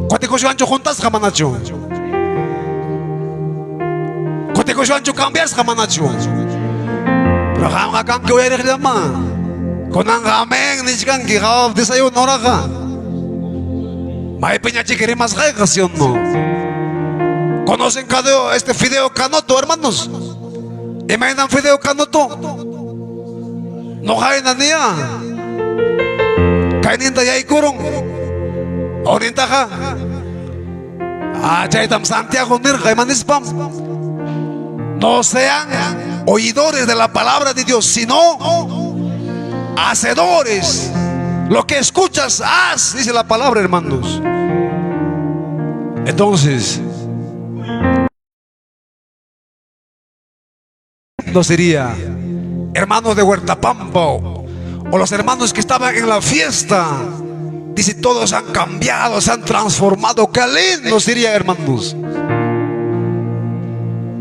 Kutikuswanchu juntasqa manachu? Kutikuswanchu cambiasqa manachu? Pero qamqa kanki uyariqllama. Kunanqa amén nichkanki qawap desayuno horaqa. Maypiñachiki rimasqayqa, ¿sí o no? ¿Conocen cada este Fideo Canoto, hermanos? Imaynam Fideo Canoto? No hayna niya. Kayninta yaykurun. Onintaqa. Ah, chaytam Santiago nirqa, ima nispam? No sean oidores de la palabra de Dios, sino hacedores. Lo que escuchas, haz, dice la palabra, hermanos. Entonces, no sería hermanos de Huertapampa o los hermanos que estaban en la fiesta. Dice, todos han cambiado, se han transformado. Qué lindo sería, hermanos.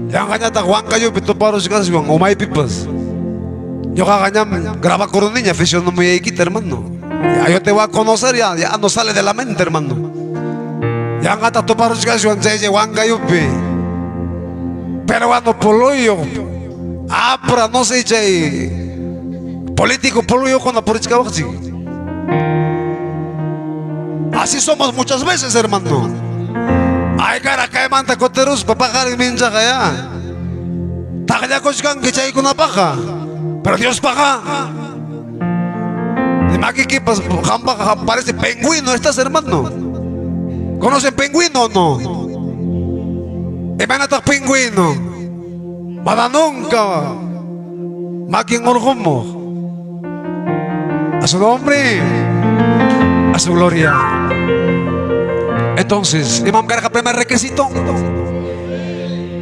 Yanqañataq Huancayupi tuparusqaswan umaypipas. Ñuqaqa ñam grabakuruniña fisionomiyaykita, hermano. Ya yo te voy a conocer, ya, ya no sale de la mente, hermano. Yanqata tuparusqaswan chay Huancayupi. Peruano puluyo. Apra, no sé, chay político puluyo cuando purichkawaqchik. Así somos muchas veces, hermano. Ay, cara, kaymanta kutiruspa paqarin minchaqa ya. Taqllakuchkanki chaykunapaqa. Pero Diospaqa. Makikipas qampaqa parece pingüino estás, hermano. ¿Conocen pingüino o no? Imaynataq pingüino? Mana nunca makin hurqumuq. A su nombre, a su gloria. Entonces, imam karqa primer requisito.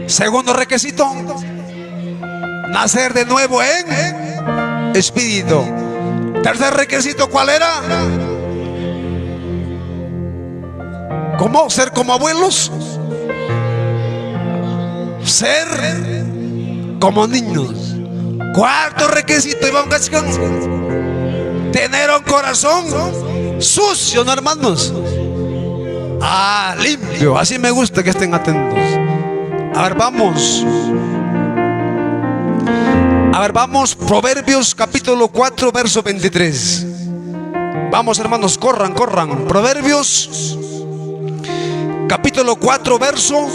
Segundo requisito, nacer de nuevo en espíritu. Tercer requisito, ¿cuál era? ¿Cómo? ¿Ser como abuelos? Ser como niños. Cuarto requisito, Iván Gachkan. Tener un corazón sucio, ¿no, hermanos? Ah, limpio. Así me gusta que estén atentos. A ver, vamos. A ver, vamos. Proverbios capítulo 4, verso 23. Vamos, hermanos, corran, corran. Proverbios capítulo 4, verso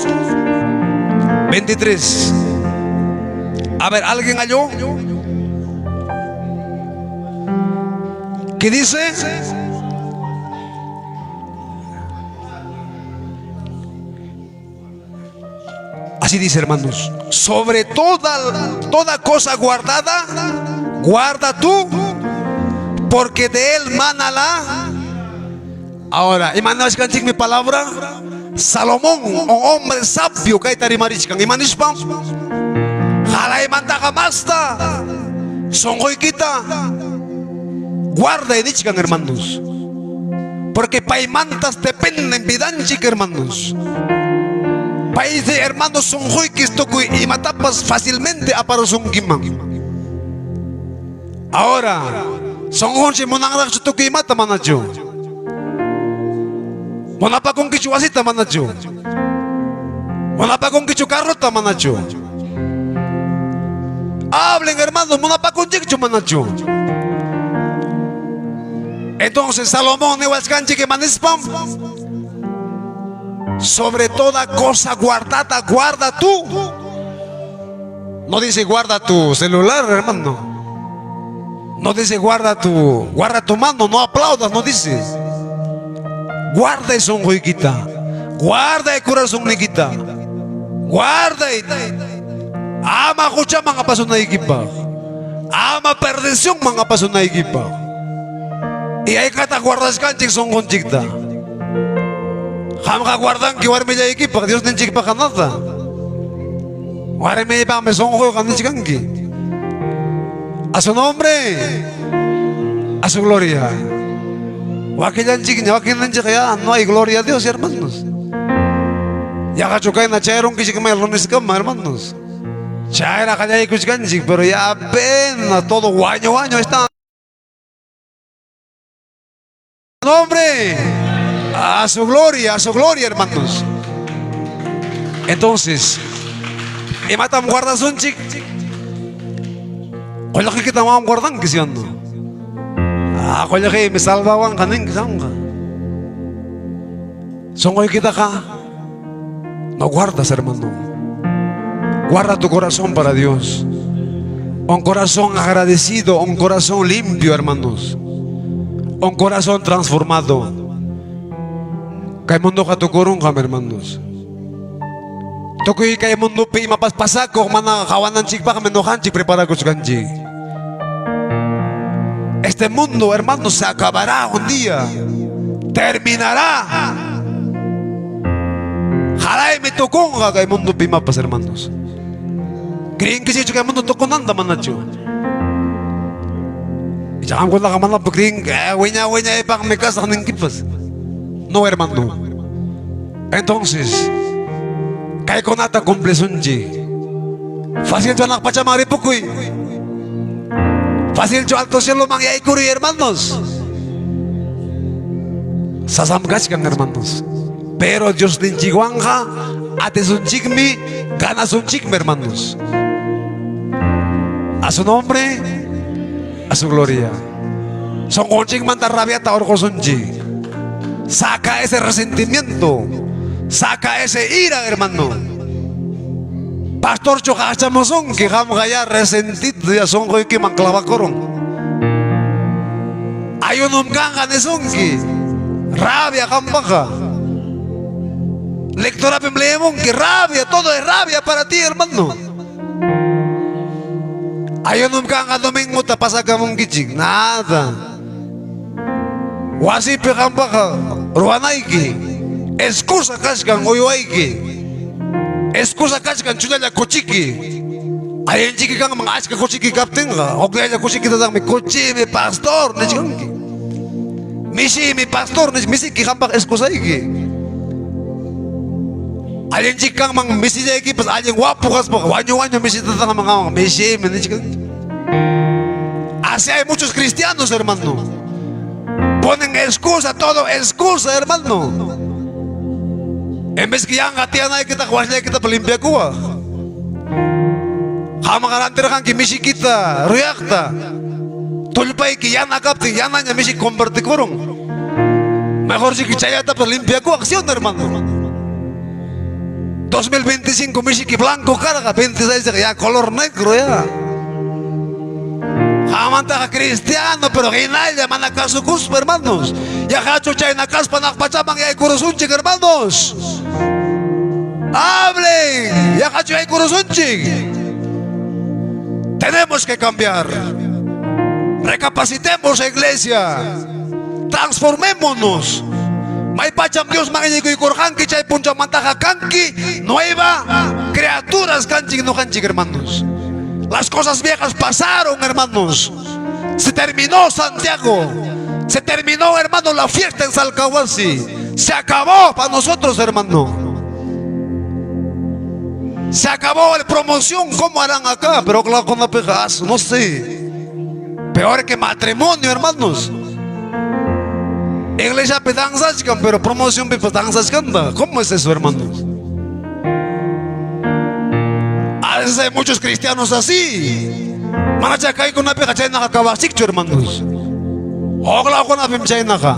23. A ver, ¿alguien halló? ¿Qué dice? Así dice, hermanos. Sobre toda cosa guardada, guarda tú, porque de él mana la. Ahora, imanashkanchik mi palabra. Salomón, un hombre sabio, kayta rimarichkan. Imanishpam? Qalaymantaqa masta. Sunquykita guarda nichkan, hermanos. Porque paymantas dependen vidanchik, hermanos. Pay hermanos sunquykis tukuy imatapas fácilmente aparusunkiman. Ahora, sunqunchik munanraqchu tukuy imata manachu? Munapakunkichu wasita manachu? Munapakunkichu carrota manachu? Hablen, hermanos, munapakunchikchu manachu? Entonces Salomón niwachkanchik imanispam sobre toda cosa guardada, guarda tú. No dice guarda tu celular, hermano. No dice guarda tu mano, no aplaudas, no dice. Guarda sunquykita. Guarda el corazonniykita. Guarda ama huchaman apasunaykipaq. Ama perdicionman apasunaykipaq. Y haykataq guardashkanchik sunqunchikta. Qamqa guardanki warmillaykipaq, Diosninchikpaqqa nada. Warmiypaqmi sunquyqa nichkanki. A su nombre, a su gloria. Wakillanchikña, wakinninchik ya no hay gloria a Dios, hermanos. Yaqachu kayna chayrunkichik may luneskama, hermanos. Chayra qallaykuchkanchik, pero ya apenas todo waño waño está. Nombre, a su gloria, hermanos. Entonces, imatam guardasunchik? Qullqiykita manam guardanki, ¿sí o no? Ah, qullqiymi salvawanqa ninki qamqa. Sunquykitaqa no guardas, hermano. Guarda tu corazón para Dios. Un corazón agradecido, un corazón limpio, hermanos. Un corazón transformado. Kay mundoqa tukurunqam, hermanos. Tukuy kay mundopi imapas pasakuq mana qawananchikpaqmi ñuqanchik preparakuchkanchik. Este mundo, hermanos, se acabará un día. Terminará. Qaraymi tukunqa kay mundopi imapas, hermanos. Creenkichikchu kay mundo tukunanta manachu? Icha qamkunaqa manapas creen, wiña wiñaypaqmi kasaq ninkipas. No, hermano. Entonces, kaykunata cumplisunchik. Facilchu hanaq pachaman ripukuy. Facilchu alto cieloman yaykuriy, hermanos. Sasam kachkan, hermanos. Pero Diosninchikwanqa atisunchikmi, ganasunchikmi, hermanos. A su nombre, a su gloria. Sunqunchikmanta rabiata hurqusunchik. Saca ese resentimiento. Saca ese ira, hermano. Pastor chuqachamusunki, qamqa ya resentido ya sunquykiman clavakurun. Ayunum kanqa nisunki. Rabia qampaqa. Lecturapim leemunki, rabia, todo es rabia para ti, hermano. Ayunum kanqa domingota pasakamunkichik, nada. Wasipi qampaqa ruwanayki. Excusa kachkan uywayki. Excusa kachkan chullalla kuchiki. Allinchiki kanman achka kuchiki kaptinqa, hukllalla kuchikitataqmi kuchimi pastor nichkanki. Mishimi pastor nich misiki qampaq excusayki. Allinchik kanman misillaykipas allin wapu kaspaqa wañu wañu misitataqmi qamqa mishimi nichkanki. Así hay muchos cristianos, hermano. Ponen excusa, todo excusa, hermano. En vez que yanqa tiyanaykitaq wasillaykitapas limpiakuwaq. Qamqa rantirqanki mishikita, ruyaqta. Tullpayki yana kaptin yanaña mishiki convertikurun. Mejor chiki chayllatapas limpiakuwaq, ¿sí o no, hermano? 2025 mishiki blanco karqa, 26 ya color negro ya. Qamantaqa cristiano, pero hinalla mana kasukuspa, hermanos. Yaqachu chayna kaspa hanaq pachaman yaykurusunchik, hermanos. Hablen, yaqachu yaykurusunchik. Tenemos que cambiar. Recapacitemos, iglesia. Transformémonos. Maypacham Diosman iñikuykurqanki chay punchawmantaqa kanki nueva criaturas kanchik ñuqanchik, hermanos. Las cosas viejas pasaron, hermanos. Se terminó Santiago. Se terminó, hermano, la fiesta en Salcahuasi. Se acabó para nosotros, hermano. Se acabó la promoción. ¿Cómo harán acá? Pero claro, con la pegaso, no sé. Peor que matrimonio, hermanos. Iglesiapi danzachkan, pero promocionpipas danzachkanta. ¿Cómo es eso, hermanos? A veces hay muchos cristianos así. Manacha kaykunapiqa chaynaqa kawaqchikchu, hermanos. Huk chaynaqa.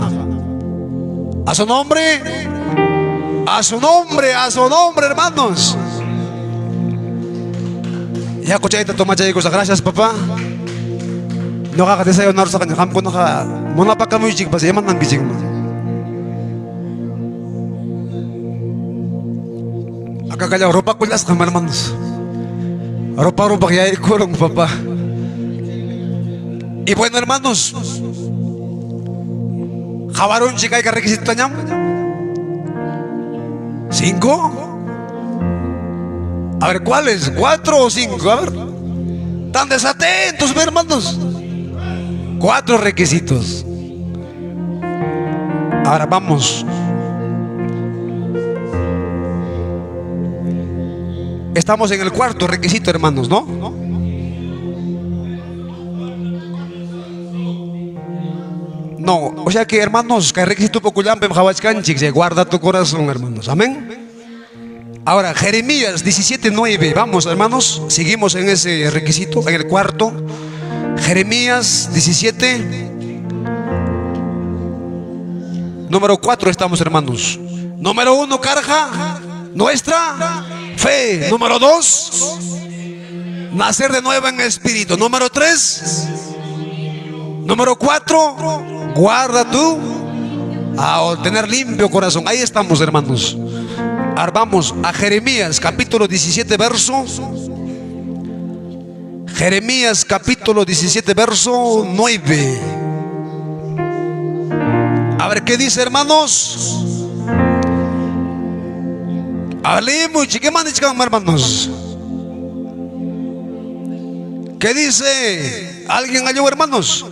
A su nombre, a su nombre, a su nombre, hermanos. Yaku chayta tomachaykusaq. Gracias, papá. Ñuqaqa desayunarusaqña, qamkunaqa munapakamuychikpas, imanankichikman. Akakallaw rupakullasqam, hermanos. Ropa rupaq yaykurun, papá. Y bueno, hermanos, Qawarunchik hayka requisitotañam? ¿Cinco? A ver, ¿cuáles? ¿Cuatro o cinco? A ver. Tan desatentos, hermanos. Cuatro requisitos. Ahora vamos. Estamos en el cuarto requisito, hermanos, ¿no? No, o sea que hermanos, que requisito pokullampim qawachkanchik, se guarda tu corazón, hermanos. Amén. Ahora, Jeremías 17:9. Vamos, hermanos, seguimos en ese requisito, en el cuarto. Jeremías 17. Número 4 estamos, hermanos. Número 1, carga nuestra fe. Número 2, nacer de nuevo en espíritu. Número 3, número 4, guarda tú a tener limpio corazón. Ahí estamos, hermanos. Ahora vamos a Jeremías capítulo 17, verso. Jeremías capítulo 17, verso 9. A ver qué dice, hermanos. Hablemos, ¿qué hermanos? ¿Qué dice? ¿Alguien halló, hermanos?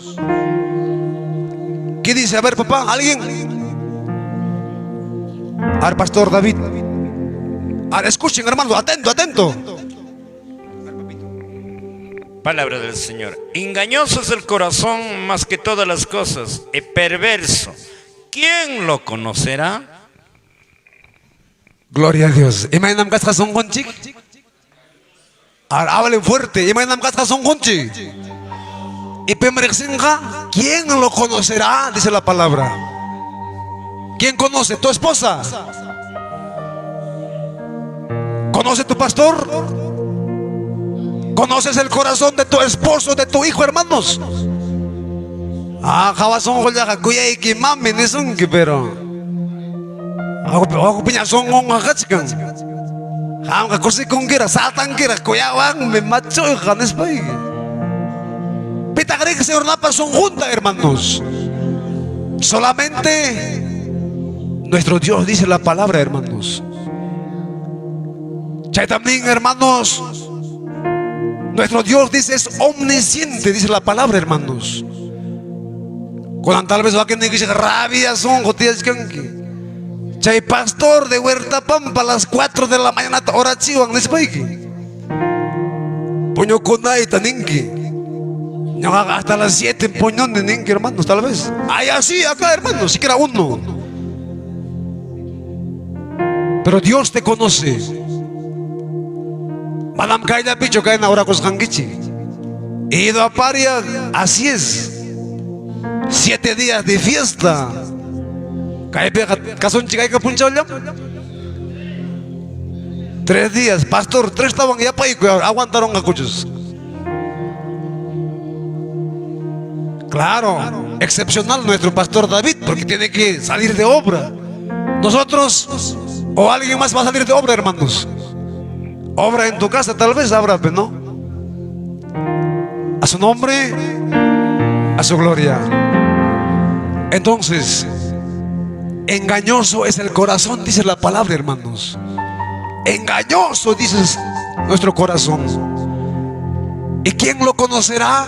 ¿Qué dice? A ver, papá, ¿alguien? A ver, pastor David. A ver, escuchen, hermanos, atento, atento. Palabra del Señor. Engañoso es el corazón más que todas las cosas, y perverso. ¿Quién lo conocerá? Gloria a Dios. Imaynam kasqa sunqunchik? Ahora hablen fuerte. Imaynam kasqa sunqunchik? Y pim riqsinqa, ¿quién lo conocerá? Dice la palabra. ¿Quién conoce? ¿Tu esposa? ¿Conoce tu pastor? ¿Conoces el corazón de tu esposo, de tu hijo, hermanos? Ah, hawa sunqullaqa kuyayki mami nisunki, pero ako piña sunqunqa kachkan. Qamqa kusikunkiraq, saltankiraq, kuyawanmi machuyqa nispayki. Pitaq riqsin runapa sunqunta, hermanos? Solamente nuestro Dios, dice la palabra, hermanos. Chay también, hermanos, nuestro Dios dice es omnisciente, dice la palabra, hermanos. Cuando tal vez va a que rabia son tiyachkanki. Chay pastor de Huerta Pampa a las 4 de la mañana orachiwan nispayki. Puñukunayta ninki. Ñuqaqa hasta las 7 puñuni ninki, hermanos, tal vez. Ay, así acá, hermanos, siquiera uno. Pero Dios te conoce. Manam kayllapichu kayna orakusqankichik. Ido a paria, así es. 7 días de fiesta. Kaypiqa kasunchik hayka punchawllam? 3 días, pastor, tres tawan yapayku, aguantaronqakuchus. Claro, excepcional nuestro pastor David, porque tiene que salir de obra. Nosotros o alguien más va a salir de obra, hermanos. Obra en tu casa tal vez habrá, pero no. A su nombre, a su gloria. Entonces, engañoso es el corazón, dice la palabra, hermanos. Engañoso, dice nuestro corazón. ¿Y quién lo conocerá?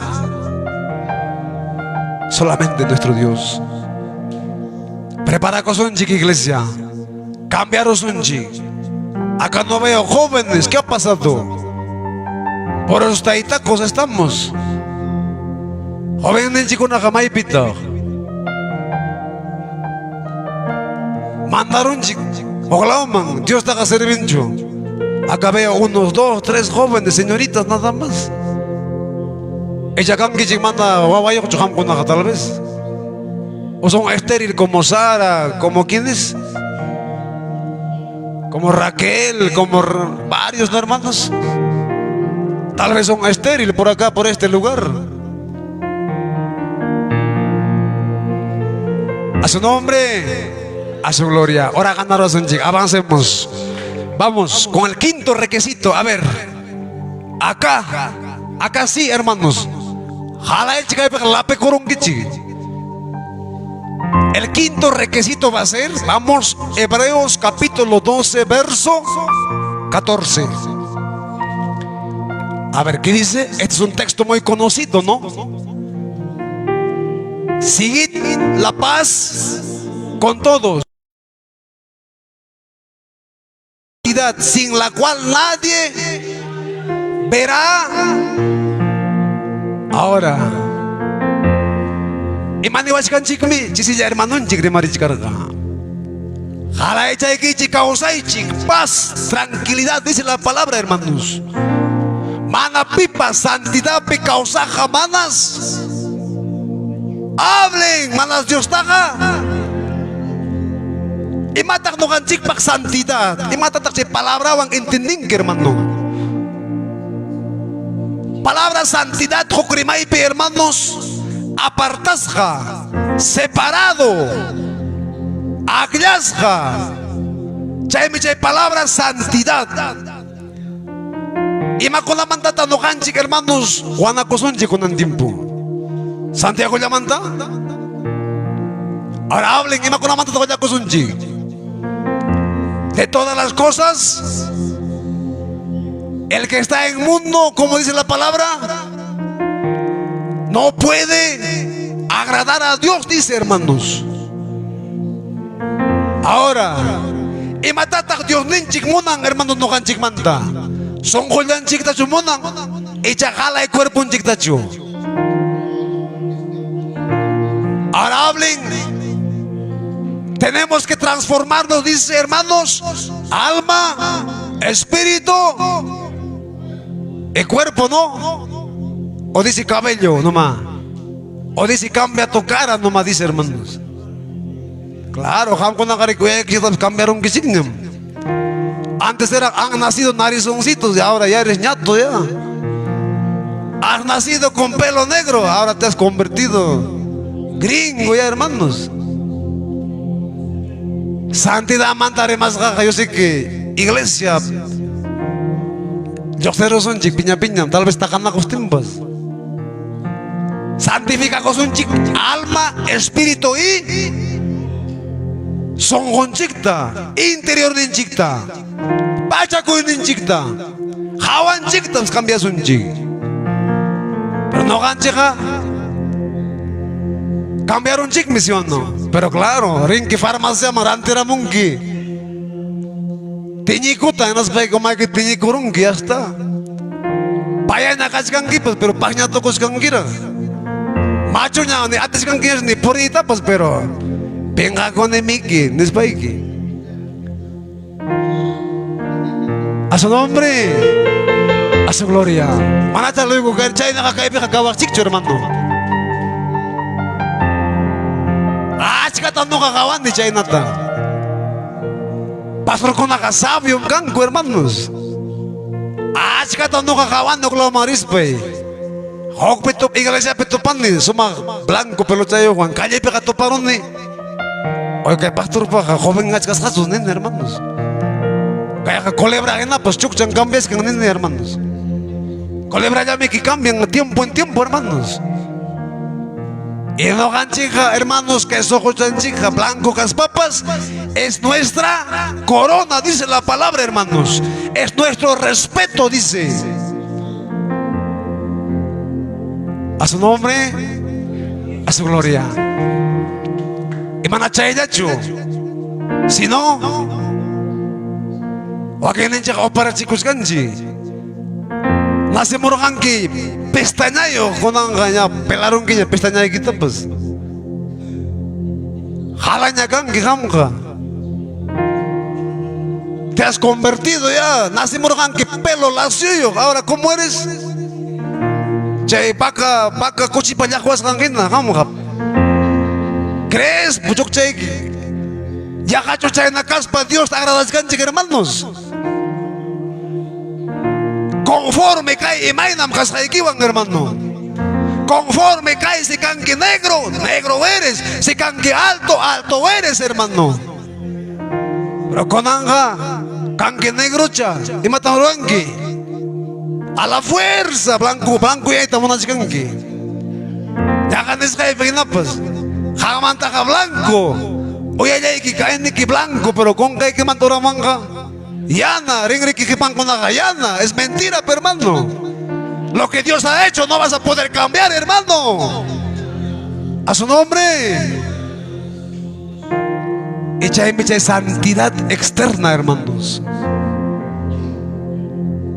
Solamente nuestro Dios. Preparakusunchik, iglesia. Cambiarusunchik. Acá no veo jóvenes. ¿Qué ha pasado? Por esos taitacos estamos. Jóvenes chikunaqa maypitaq. Mandarunchik Oklahoma, Diostaqa servinchu. Acá veo unos dos, tres jóvenes, señoritas nada más. Ella kankichik manda wawayuqchu qamkunaqa tal vez. O son estéril como Sara, como quiénes? Como Raquel, como varios, ¿no, hermanos? Tal vez son estéril por acá, por este lugar. A su nombre, a su gloria. Ahora ganaros un chico. Avancemos. Vamos con el quinto requisito. A ver, acá, acá sí, hermanos. Jala el chica El quinto requisito va a ser, vamos, Hebreos capítulo 12, verso 14. A ver, ¿qué dice? Este es un texto muy conocido, ¿no? Seguid la paz con todos. Sin la cual nadie verá. Ahora, imaniwachkanchikmi chisilla hermanonchik rimarichkarqa. Qalaychaykichik kawsaychik, paz, tranquilidad, dice la palabra, hermanos. Mana pipa santidadpi kawsaqqa manas. Hablen, manas Diostaqa. Imataq ñuqanchikpaq santidad? Imatataq chay palabrawan entendinki, hermano? Palabra santidad huk rimaypi, hermanos, apartasqa, separado, akllasqa. Chaymi chay palabra santidad. Imakunamantata ñuqanchik, hermanos, wanakusunchik kunan tiempo? Santiago llamanta? Ahora hablen, imakunamanta wallakusunchik? De todas las cosas, el que está en mundo, como dice la palabra, no puede agradar a Dios, dice, hermanos. Ahora, imatataq Diosninchik munan, hermanos, ñuqanchikmanta? Sunqullanchiktachu munan, icha qalay cuerponchiktachu? Ahora hablen. Tenemos que transformarnos, dice, hermanos, alma, espíritu y cuerpo, ¿no? O dice cabello nomás. O dice cambia tu cara nomás, dice, hermanos. Claro, cambiaron que Antes era, han nacido narizoncitos y ahora ya eres ñato ya. Has nacido con pelo negro, ahora te has convertido gringo ya, hermanos. Santidad más gaja, yo sé que iglesia son piña piña, tal vez takanaqustinpas. Santifica chik alma, espíritu y sunqunchikta, interiorninchikta, pachakuyninchikta, hawanchikta cambiasunchik. Pero ñuqanchikqa cambiarunchikmi, ¿sí o no? Pero claro, rinki farmaciaman rantiramunki. Tiñikuta, hinaspayki umayki tiñikurunki, ya está. Payaña kachkankipas, pero pasña tukuchkankiraq. Machuña ni atichkankiñachu ni puriytapas, pero pinqakuni miki, nispayki. A su nombre, a su gloria. Manacha luego chaynaqa kaypiqa kawaqchikchu, hermano. Achkata ñuqa qawani chaynata. Pastorkunaqa sabio kanku, hermanos. Achkata ñuqa qawani uqlawman rispay. Hukpi iglesiapi tupani, sumaq blanco pelochayuqwan, callepiqa tuparuni. Oye, kay pastorpaqa joven achkasqachu nini, hermanos. Kayqa culebra hinapas chukchan cambiaskan nini, hermanos. Culebra llamiki cambian tiempo en tiempo, hermanos. Y ñuqanchikqa, hermanos, que sunquchanchikqa blanco kaspapas, es nuestra corona, dice la palabra, hermanos. Es nuestro respeto, dice. A su nombre, a su gloria. Y mana chayllachu. Si no, wakinninchik operachikushkanchik. Nacemurqanki pestañayuq, kunanqa ña pelarunkiña pestañaykitapas. Jalaña kanki qamqa. Te has convertido ya. Nacimurqanki pelo lacio. Ahora, ¿cómo eres? Chay vaca, vaca kuchipa llaqwasqan hina, qamqa. ¿Crees? Puchukchayki. Yaqachu chayna kaspa Dios agradachkanchik, hermanos. Conforme kay imaynam kasqaykiwan, hermano. Conforme kay si kanki negro, negro eres. Si kanki alto, alto eres, hermano. Pero kunanqa kanki negrocha, imatam ruwanki? A la fuerza, blanco, blanco yayta munachkanki. Yaqa nisqaypi hinapas. Qammantaqa blanco. Uyallayki kayniki blanco, pero kunkaykimanta uramanqa yana, rinriki qipankunaqa yana. Es mentira, hermano. Lo que Dios ha hecho no vas a poder cambiar, hermano. A su nombre. Y chaymi chay santidad externa, hermanos.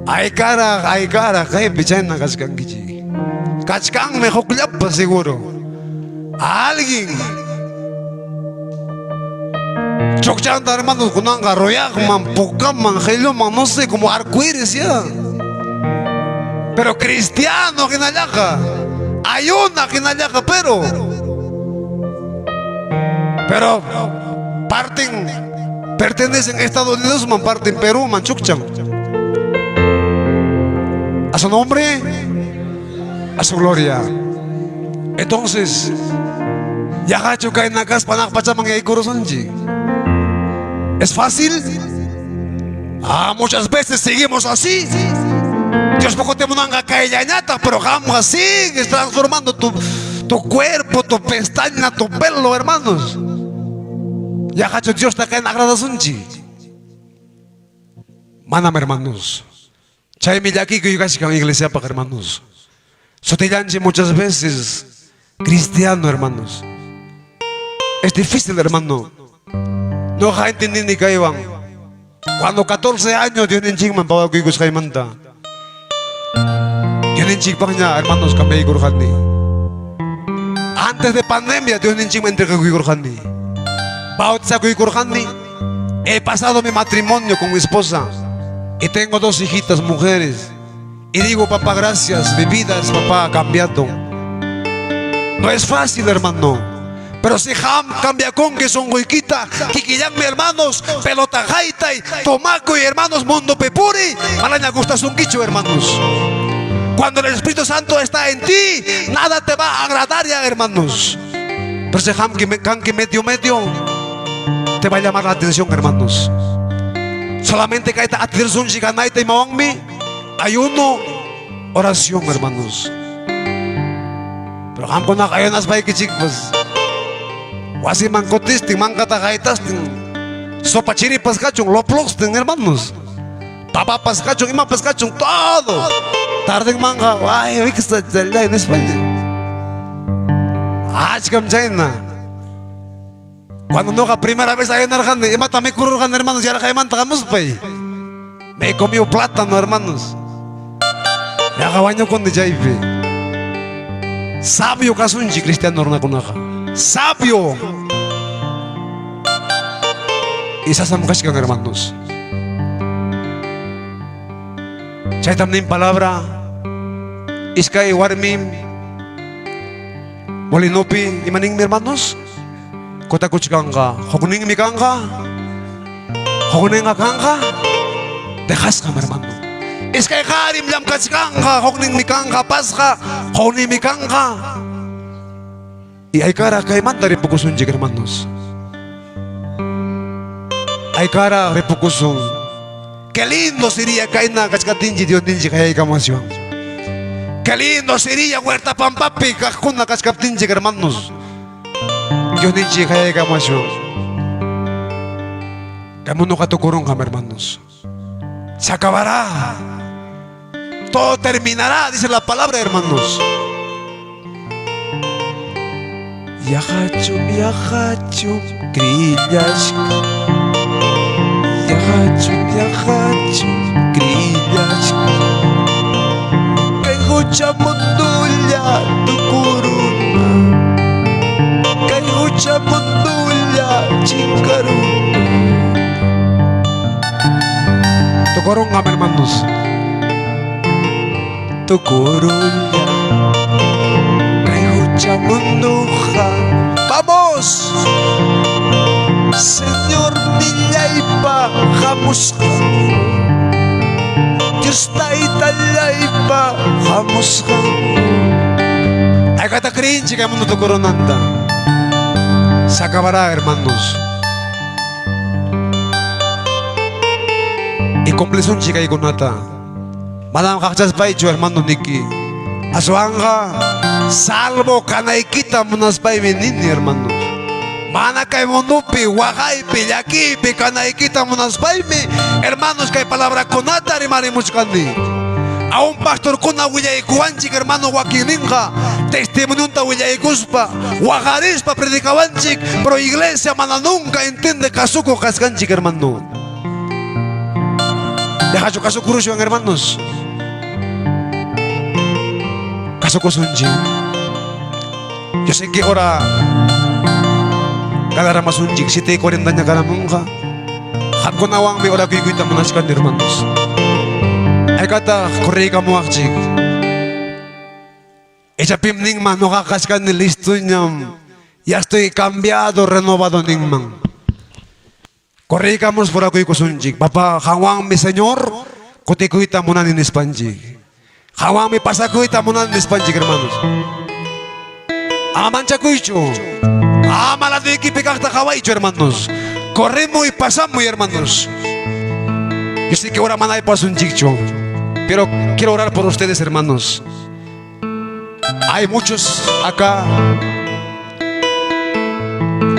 Ay cara, kaypi chayna kachkankichik. Kachkanmi hukllapa seguro. Alguien Chukchanta hermanos kunanqa ruyaqman, pukaman, qilluman, no sé, como arcoíris ya. Pero cristiano hinallaqa, ayuna hinallaqa, pero parten pertenecen a Estados Unidos, man parten Perú, man chukchan. A su nombre, a su gloria. Entonces, yaqachu kayna kaspa hanaq pachaman yaykurusunchik. ¿Es fácil? Ah, muchas veces seguimos así. Dios poco te munanqa kayllañataq, pero qamqa sigues transformando tu cuerpo, tu pestaña, tu pelo, hermanos. Yaqachu Diosta kayna agradasunchik. Manam, hermanos. Chaymi llakikuy kachkan iglesiapaq, hermanos. Sutillanchik muchas veces cristiano, hermanos. Es difícil, hermano. No entendí kaywan. Cuando 14 años Diosninchikman pawakuykusqaymanta. Diosninchikpaqña, hermanos, cambiaykurqani. Antes de pandemia Diosninchikman entregakuykurqani. Bautizakuykurqani. He pasado mi matrimonio con mi esposa. Y tengo dos hijitas mujeres. Y digo, papá, gracias, mi vida es, papá, ha cambiado. No es fácil, hermano. Pero si qam cambiakunki sunquykita, kikillanmi, hermanos, pelota haytay, tomakuy, hermanos, mundo pipuri, manaña gustasunkichu, hermanos. Cuando el Espíritu Santo está en ti, nada te va a agradar ya, hermanos. Pero si qam kanki medio medio, te va a llamar la atención, hermanos. Solamente kayta atirsunchik ganayta imawanmi, ayuno, oración, hermanos. Pero qamkunaqa ayunaspaykichik, pues, wasiman kutistin, mankata haytastin, sopa chiripas kachun, loploqstin, hermanos. Papapas kachun, imapas kachun, todo. Tarden manqa, ay, wiksa challay nispaña. Achkam chayna. Cuando ñuqa primera vez ayunarqani, imata mikururqani, hermanos, yarqaymanta hamuspay. Me comió plátano, hermanos. Yaqa wañukuni chaypi. Sabio kasunchik cristiano runakunaqa. Sabio. Y sasam kachkan, hermanos. Chaytam nin palabra. Iskay warmim molinopi imaninmi, hermanos? Kutakuchkanqa. Hukninmi kanqa. Hukninqa kanqa. Dejasqam, hermano. Iskay qarim llamkachkanqa. Hukninmi kanqa apasqa. Hukninmi kanqa. Y aykara kaymanta ripukusunchik, hermanos. Aykara ripukusun. Qué lindo sería kayna kachkatinchik Diosninchik hayaykamaswan. Qué lindo sería huerta pampapi kaqkuna kachkaptinchik, hermanos. Diosninchik hayaykamaswan. Kay munduqa tukurunqam, hermanos. Se acabará. Todo terminará, dice la palabra, hermanos. Yaqachum, yaqachum, krillashka. Yaqachum, yaqachum, krillashka. Kay hucha mundulla tukuruna. Kay hucha mundulla chinkaruna. Tukurunqam, hermanos. Tukurulla kay hucha munduqa. Vamos! Señor nillaypa hamusqa. Dios taytallaypa hamusqa. Haykata creenchik kay mundo tukurunanta. Se acabará, hermanos. Y cumplisunchik kaykunata. Manam qaqchaspaychu, hermano niki. Aswanqa salvo kanaykita munaspaymi nini, hermanos. Mana kay mundupi, waqaypi, llakipi kanaykita munaspaymi, hermanos, kay palabrakunata rimarimuchkani. Aún pastorkuna willaykuwanchik, hermano, wakinninqa testimonionta willaykuspa, waqarispa predicawanchik, pero iglesia mana nunca entiende kasukuq kasqanchik, hermano. Dejachu kasukuruswan, hermanos. Kasukusunchik. Yo sé que ahora kalaramasunchik 7:40 ña karamunqa. Qamkunawanmi orakuykuyta munachkani, hermanos. Haykataq corriykamuwaqchik. Icha pim ninman ñuqa kachkani listoñam. Ya estoy cambiado, renovado ninman. Corriykamus orakuykusunchik. Papá, qanwanmi Señor, kutikuyta munani nispanchik. Qanwanmi pasakuyta munani nispanchik, hermanos. Ama manchakuychu. Ama laduykipi kaqta qawaychu, hermanos. Corremos y pasamos, hermanos. Yo sé que ahora mana aypasunchikchu, pero quiero orar por ustedes, hermanos. Hay muchos acá,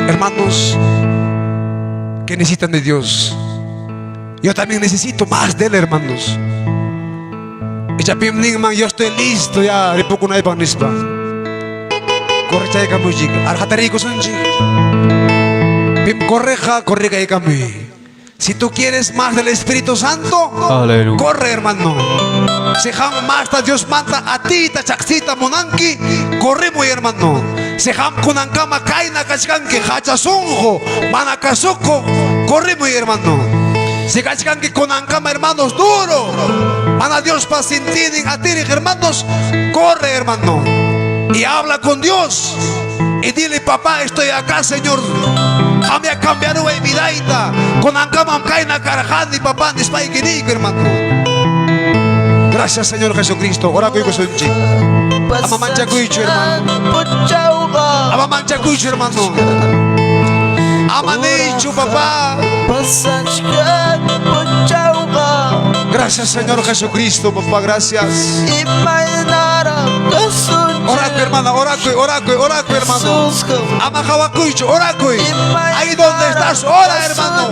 hermanos, que necesitan de Dios. Yo también necesito más de Él, hermanos. Icha pim ninman, yo estoy listo ya, ripukunaypaq nispa. Correchaykamuychik, arhatariykusunchik. Pim correja, corregaykamuy. Si tú quieres más del Espíritu Santo, Aleluya. corre, hermano. Si qam masta Dios manda a ti, chaksita munanki, corre muy hermano. Si qam kunankama kayna kachkanki, hacha sunqu, mana kasukuq, corre muy hermano. Si kachkanki kunankama hermanos duro, mana Dios pa sintinin atirin hermanos, corre hermano. Y habla con Dios. Y dile, papá, estoy acá, Señor. Qamyá cambiaruway vidayta. Kunankamam kayna karqani, papá, nispayki niyku, hermano. Gracias, Señor Jesucristo. Orakuykusunchik. Ama manchakuychu, hermano. Ama manchakuychu, hermano. Ama niychu, papá. Gracias, Señor Jesucristo, papá, gracias. Orakuy, hermana, orakuy, orakuy, orakuy, hermano. Ama qawakuychu, orakuy. Ahí donde estás, ora, hermano.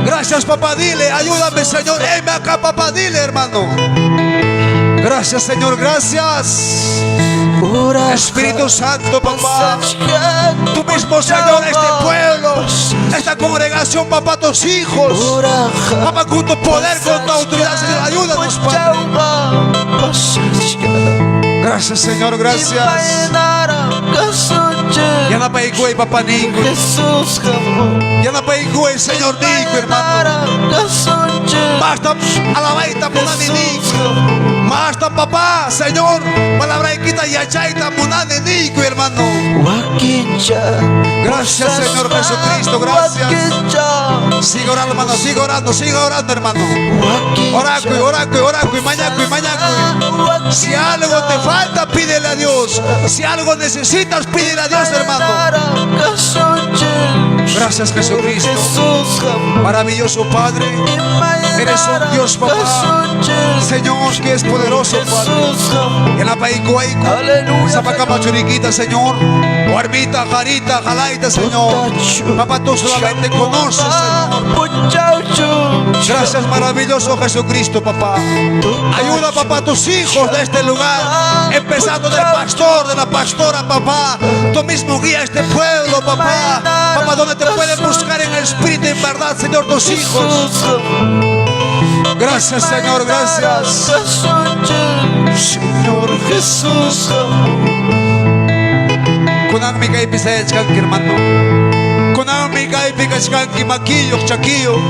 Gracias, papá, dile, ayúdame, Señor. Heme acá, papá, dile, hermano. Gracias, Señor, gracias. Espíritu Santo, papá. Tú mismo, Señor, este pueblo, esta congregación, papá, tus hijos. Papá, con tu poder, con tu autoridad, Señor, ayúdanos, Padre. Gracias, Señor, gracias. Yanapaykuy, papá niyku. Yanapaykuy, Señor niyku, hermano. Basta alabayta munani niyku. Basta, papá, Señor. Palabraykita yachayta munani niyku, hermano. Gracias, Señor Jesucristo, gracias. Sigue orando, hermano, sigue orando, sigue orando, hermano. Orakuy, orakuy, orakuy, mañakuy, mañakuy. Si algo te falta, pídele a Dios. Si algo necesitas, pídele a Dios, hermano. Gracias, Jesucristo. Maravilloso Padre. Eres un Dios, papá. Señor, que es poderoso, Padre. Yanapaykuwayku. Sapakama churiykita, Señor. Warmita, qarita, qalayta, Señor. Papá, tú solamente conoces, Señor. Gracias, maravilloso Jesucristo, papá. Ayuda, papá, a tus hijos de este lugar. Empezando del pastor, de la pastora, papá. Tú mismo guía a este pueblo, papá. Papá, donde te pueden buscar en el espíritu y en verdad, Señor, tus hijos. Gracias, Señor, gracias. Señor Jesús. Kunanmi kaypi sayachkanki, hermano. Kunanmi kaypi kachkanki makiyuq, chakiyuq.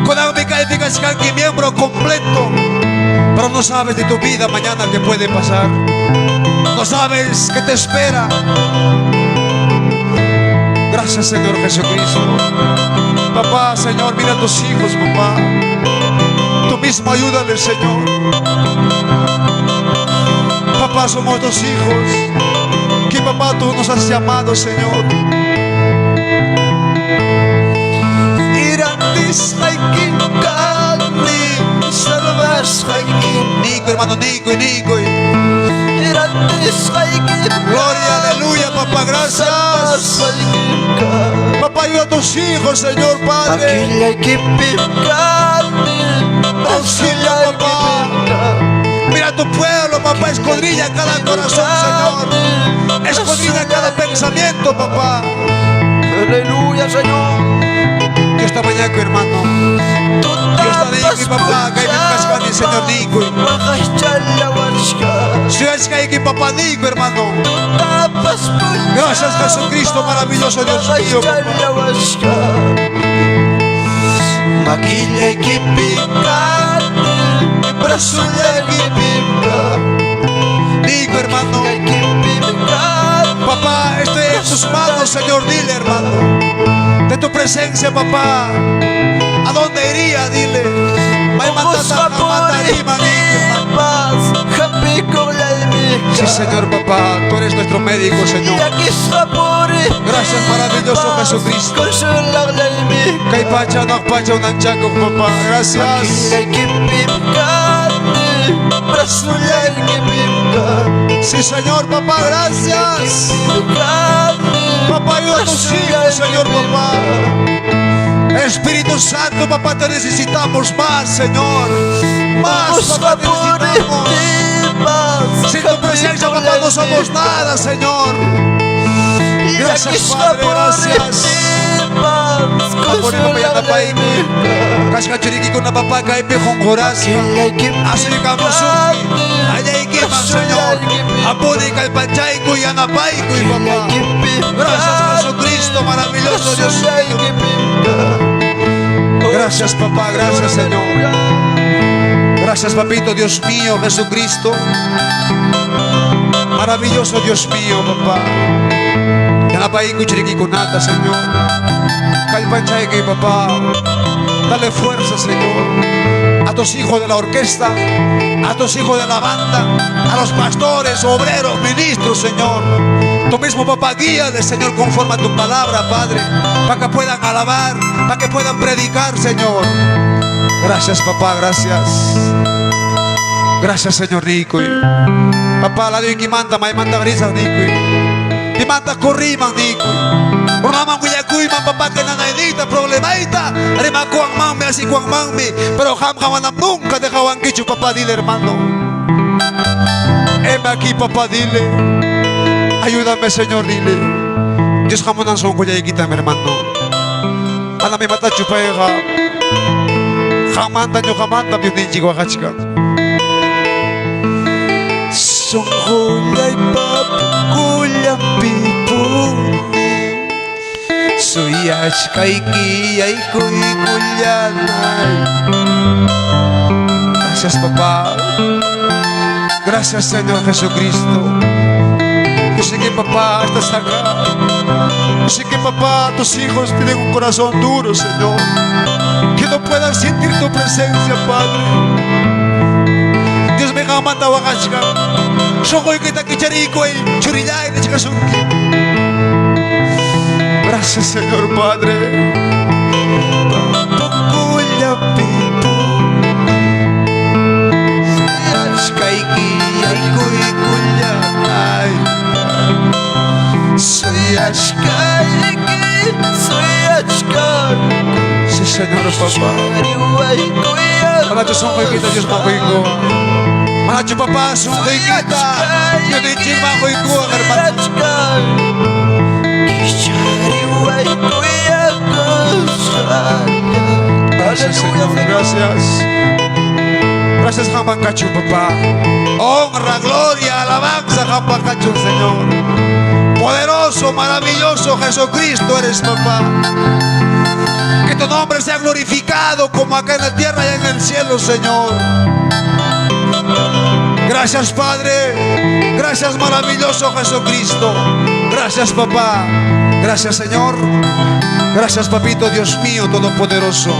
Kunanmi kaypi kachkanki miembro completo. Pero no sabes de tu vida mañana qué puede pasar. No sabes qué te espera. Gracias, Señor Jesucristo. Papá, Señor, mira a tus hijos, papá. Tú mismo ayúdale, Señor. Papá, somos tus hijos. Que papá tú nos has llamado, Señor. Irantisqaykim kani, salvasqaykim. Nico, hermano Nico y Nico. Irantisqaykim. Gloria, aleluya, papá, gracias. Salvasqaykim kani. Papá, ayuda a tus hijos, Señor Padre. Makillaykipim kani, Auxilio, papá. Mira a tu pueblo, papá, escudriña cada corazón, Señor. Escudriña cada pensamiento, papá. Aleluya, Señor. Dios te mañana, hermano. Dios te digo, mi papá, que hay mi Señor Nico. Si es que hay que papá Nico, hermano. Gracias, Jesucristo, maravilloso Dios mío, papá. Makillaykipim kani, brazollaykipim kani. Nico, hermano. Papá, estoy en tus manos, Señor, dile, hermano. De tu presencia, papá. ¿A dónde iría? Dile. Sí, Señor, papá. Tú eres nuestro médico, Señor. Gracias, maravilloso Jesucristo. Kay pacha, no pacha, unanchaco, papá. Gracias. Sí, Señor, papá, gracias. Papá, ayuda a tus hijos, Señor, papá. Espíritu Santo, papá, te necesitamos más, Señor. Más, papá, te necesitamos. Sin tu presencia, papá, no somos nada, Señor. Gracias, Padre, gracias. Kashka churikikuna papá kaypi qunqurasqa asuykamusunki allaykiman Señor. Apuni kallpanchaykuy yanapaykuy papá. Gracias, Jesucristo, maravilloso Dios mío. Gracias, papá, gracias, Señor. Gracias, papito, Dios mío, Jesucristo. Maravilloso Dios mío, papá. Yanapaykuy churikikunata, Señor. Kallpanchaykuy, papá. Dale fuerza, Señor. A tus hijos de la orquesta, a tus hijos de la banda, a los pastores, obreros, ministros, Señor. Tú mismo, papá, guíale, Señor, conforme a tu palabra, Padre, para que puedan alabar, para que puedan predicar, Señor. Gracias, papá, gracias. Gracias, Señor Nico. Papá, la Dios que manda, manda risas, Nico. Y manda corriman, Nico. Runaman willakuyman, papá, que nanaynita, problemaita. Rimakuan manmi, asikuan manmi. Pero qamqa manam nunca dejawankichu, papá, dile, hermano. Heme aquí, papá, dile. Ayúdame, Señor, dile. Dios hamunan sunqullaykita, mi hermano. Manam imatachu payqa. Qanmanta ñuqamanta Diosninchik waqachkan. Sunqullaypa punkullanpipuni suyachkayki yaykuykullanay. Gracias, papá. Gracias, Señor Jesucristo. Yo sé que, papá, estás acá. Yo sé que, papá, tus hijos tienen un corazón duro, Señor. Que no puedan sentir tu presencia, Padre. Dios me manda waqachkan. Sunquykita kicharikuy, churillay nichkasunki. Gracias, Señor Padre. Punkullanpipuni suyachkayki yaykuykullanay. Suyachkayki, suyachkayki. Sí, Señor, papá. Manachu sunquykita Dios maquykuwan. Manachu papá sunquykita Diosninchik maquykuwan, hermano. Gracias, Señor, gracias. Gracias, Jambacachu, papá. Honra, gloria, alabanza, Jambacachu, Señor. Poderoso. Poderoso, maravilloso Jesucristo eres, papá. Que tu nombre sea glorificado como acá en la tierra y en el cielo, Señor. Gracias, Padre. Gracias, maravilloso Jesucristo. Gracias, papá. Gracias, Señor. Gracias, papito, Dios mío, todopoderoso.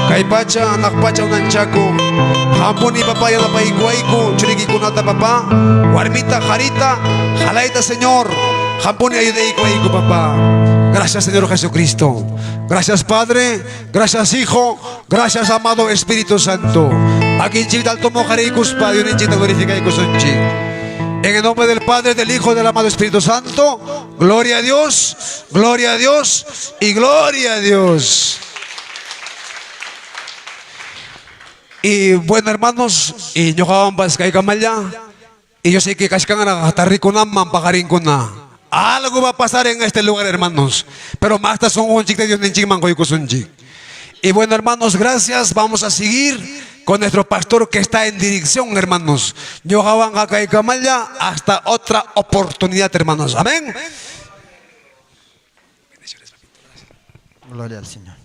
Kay pacha, hanaq pacha unanchakuq. Qampuni, papá, yanapaykuwayku, churiykikunata, papá. Warmita, qarita, qalayta, Señor. Qampuni ayudaykuwayku, papá. Gracias, Señor Jesucristo. Gracias, Padre. Gracias, Hijo. Gracias, amado Espíritu Santo. Makinchikta altoman hoqariykuspa, Diosninchikta glorificaykusunchik. En el nombre del Padre, del Hijo y del amado Espíritu Santo, gloria a Dios, gloria a Dios y gloria a Dios. Y bueno, hermanos, y ñuqawanpas kaykamalla, y yo sé que kachkanraq tarrikunaman paqarinkuna. Algo va a pasar en este lugar, hermanos. Pero masta sunqunchikta Diosninchikman quykusunchik. Y bueno, hermanos, gracias. Vamos a seguir con nuestro pastor que está en dirección, hermanos. Ñuqawanqa kaykamalla hasta otra oportunidad, hermanos. Amén. Gloria al Señor.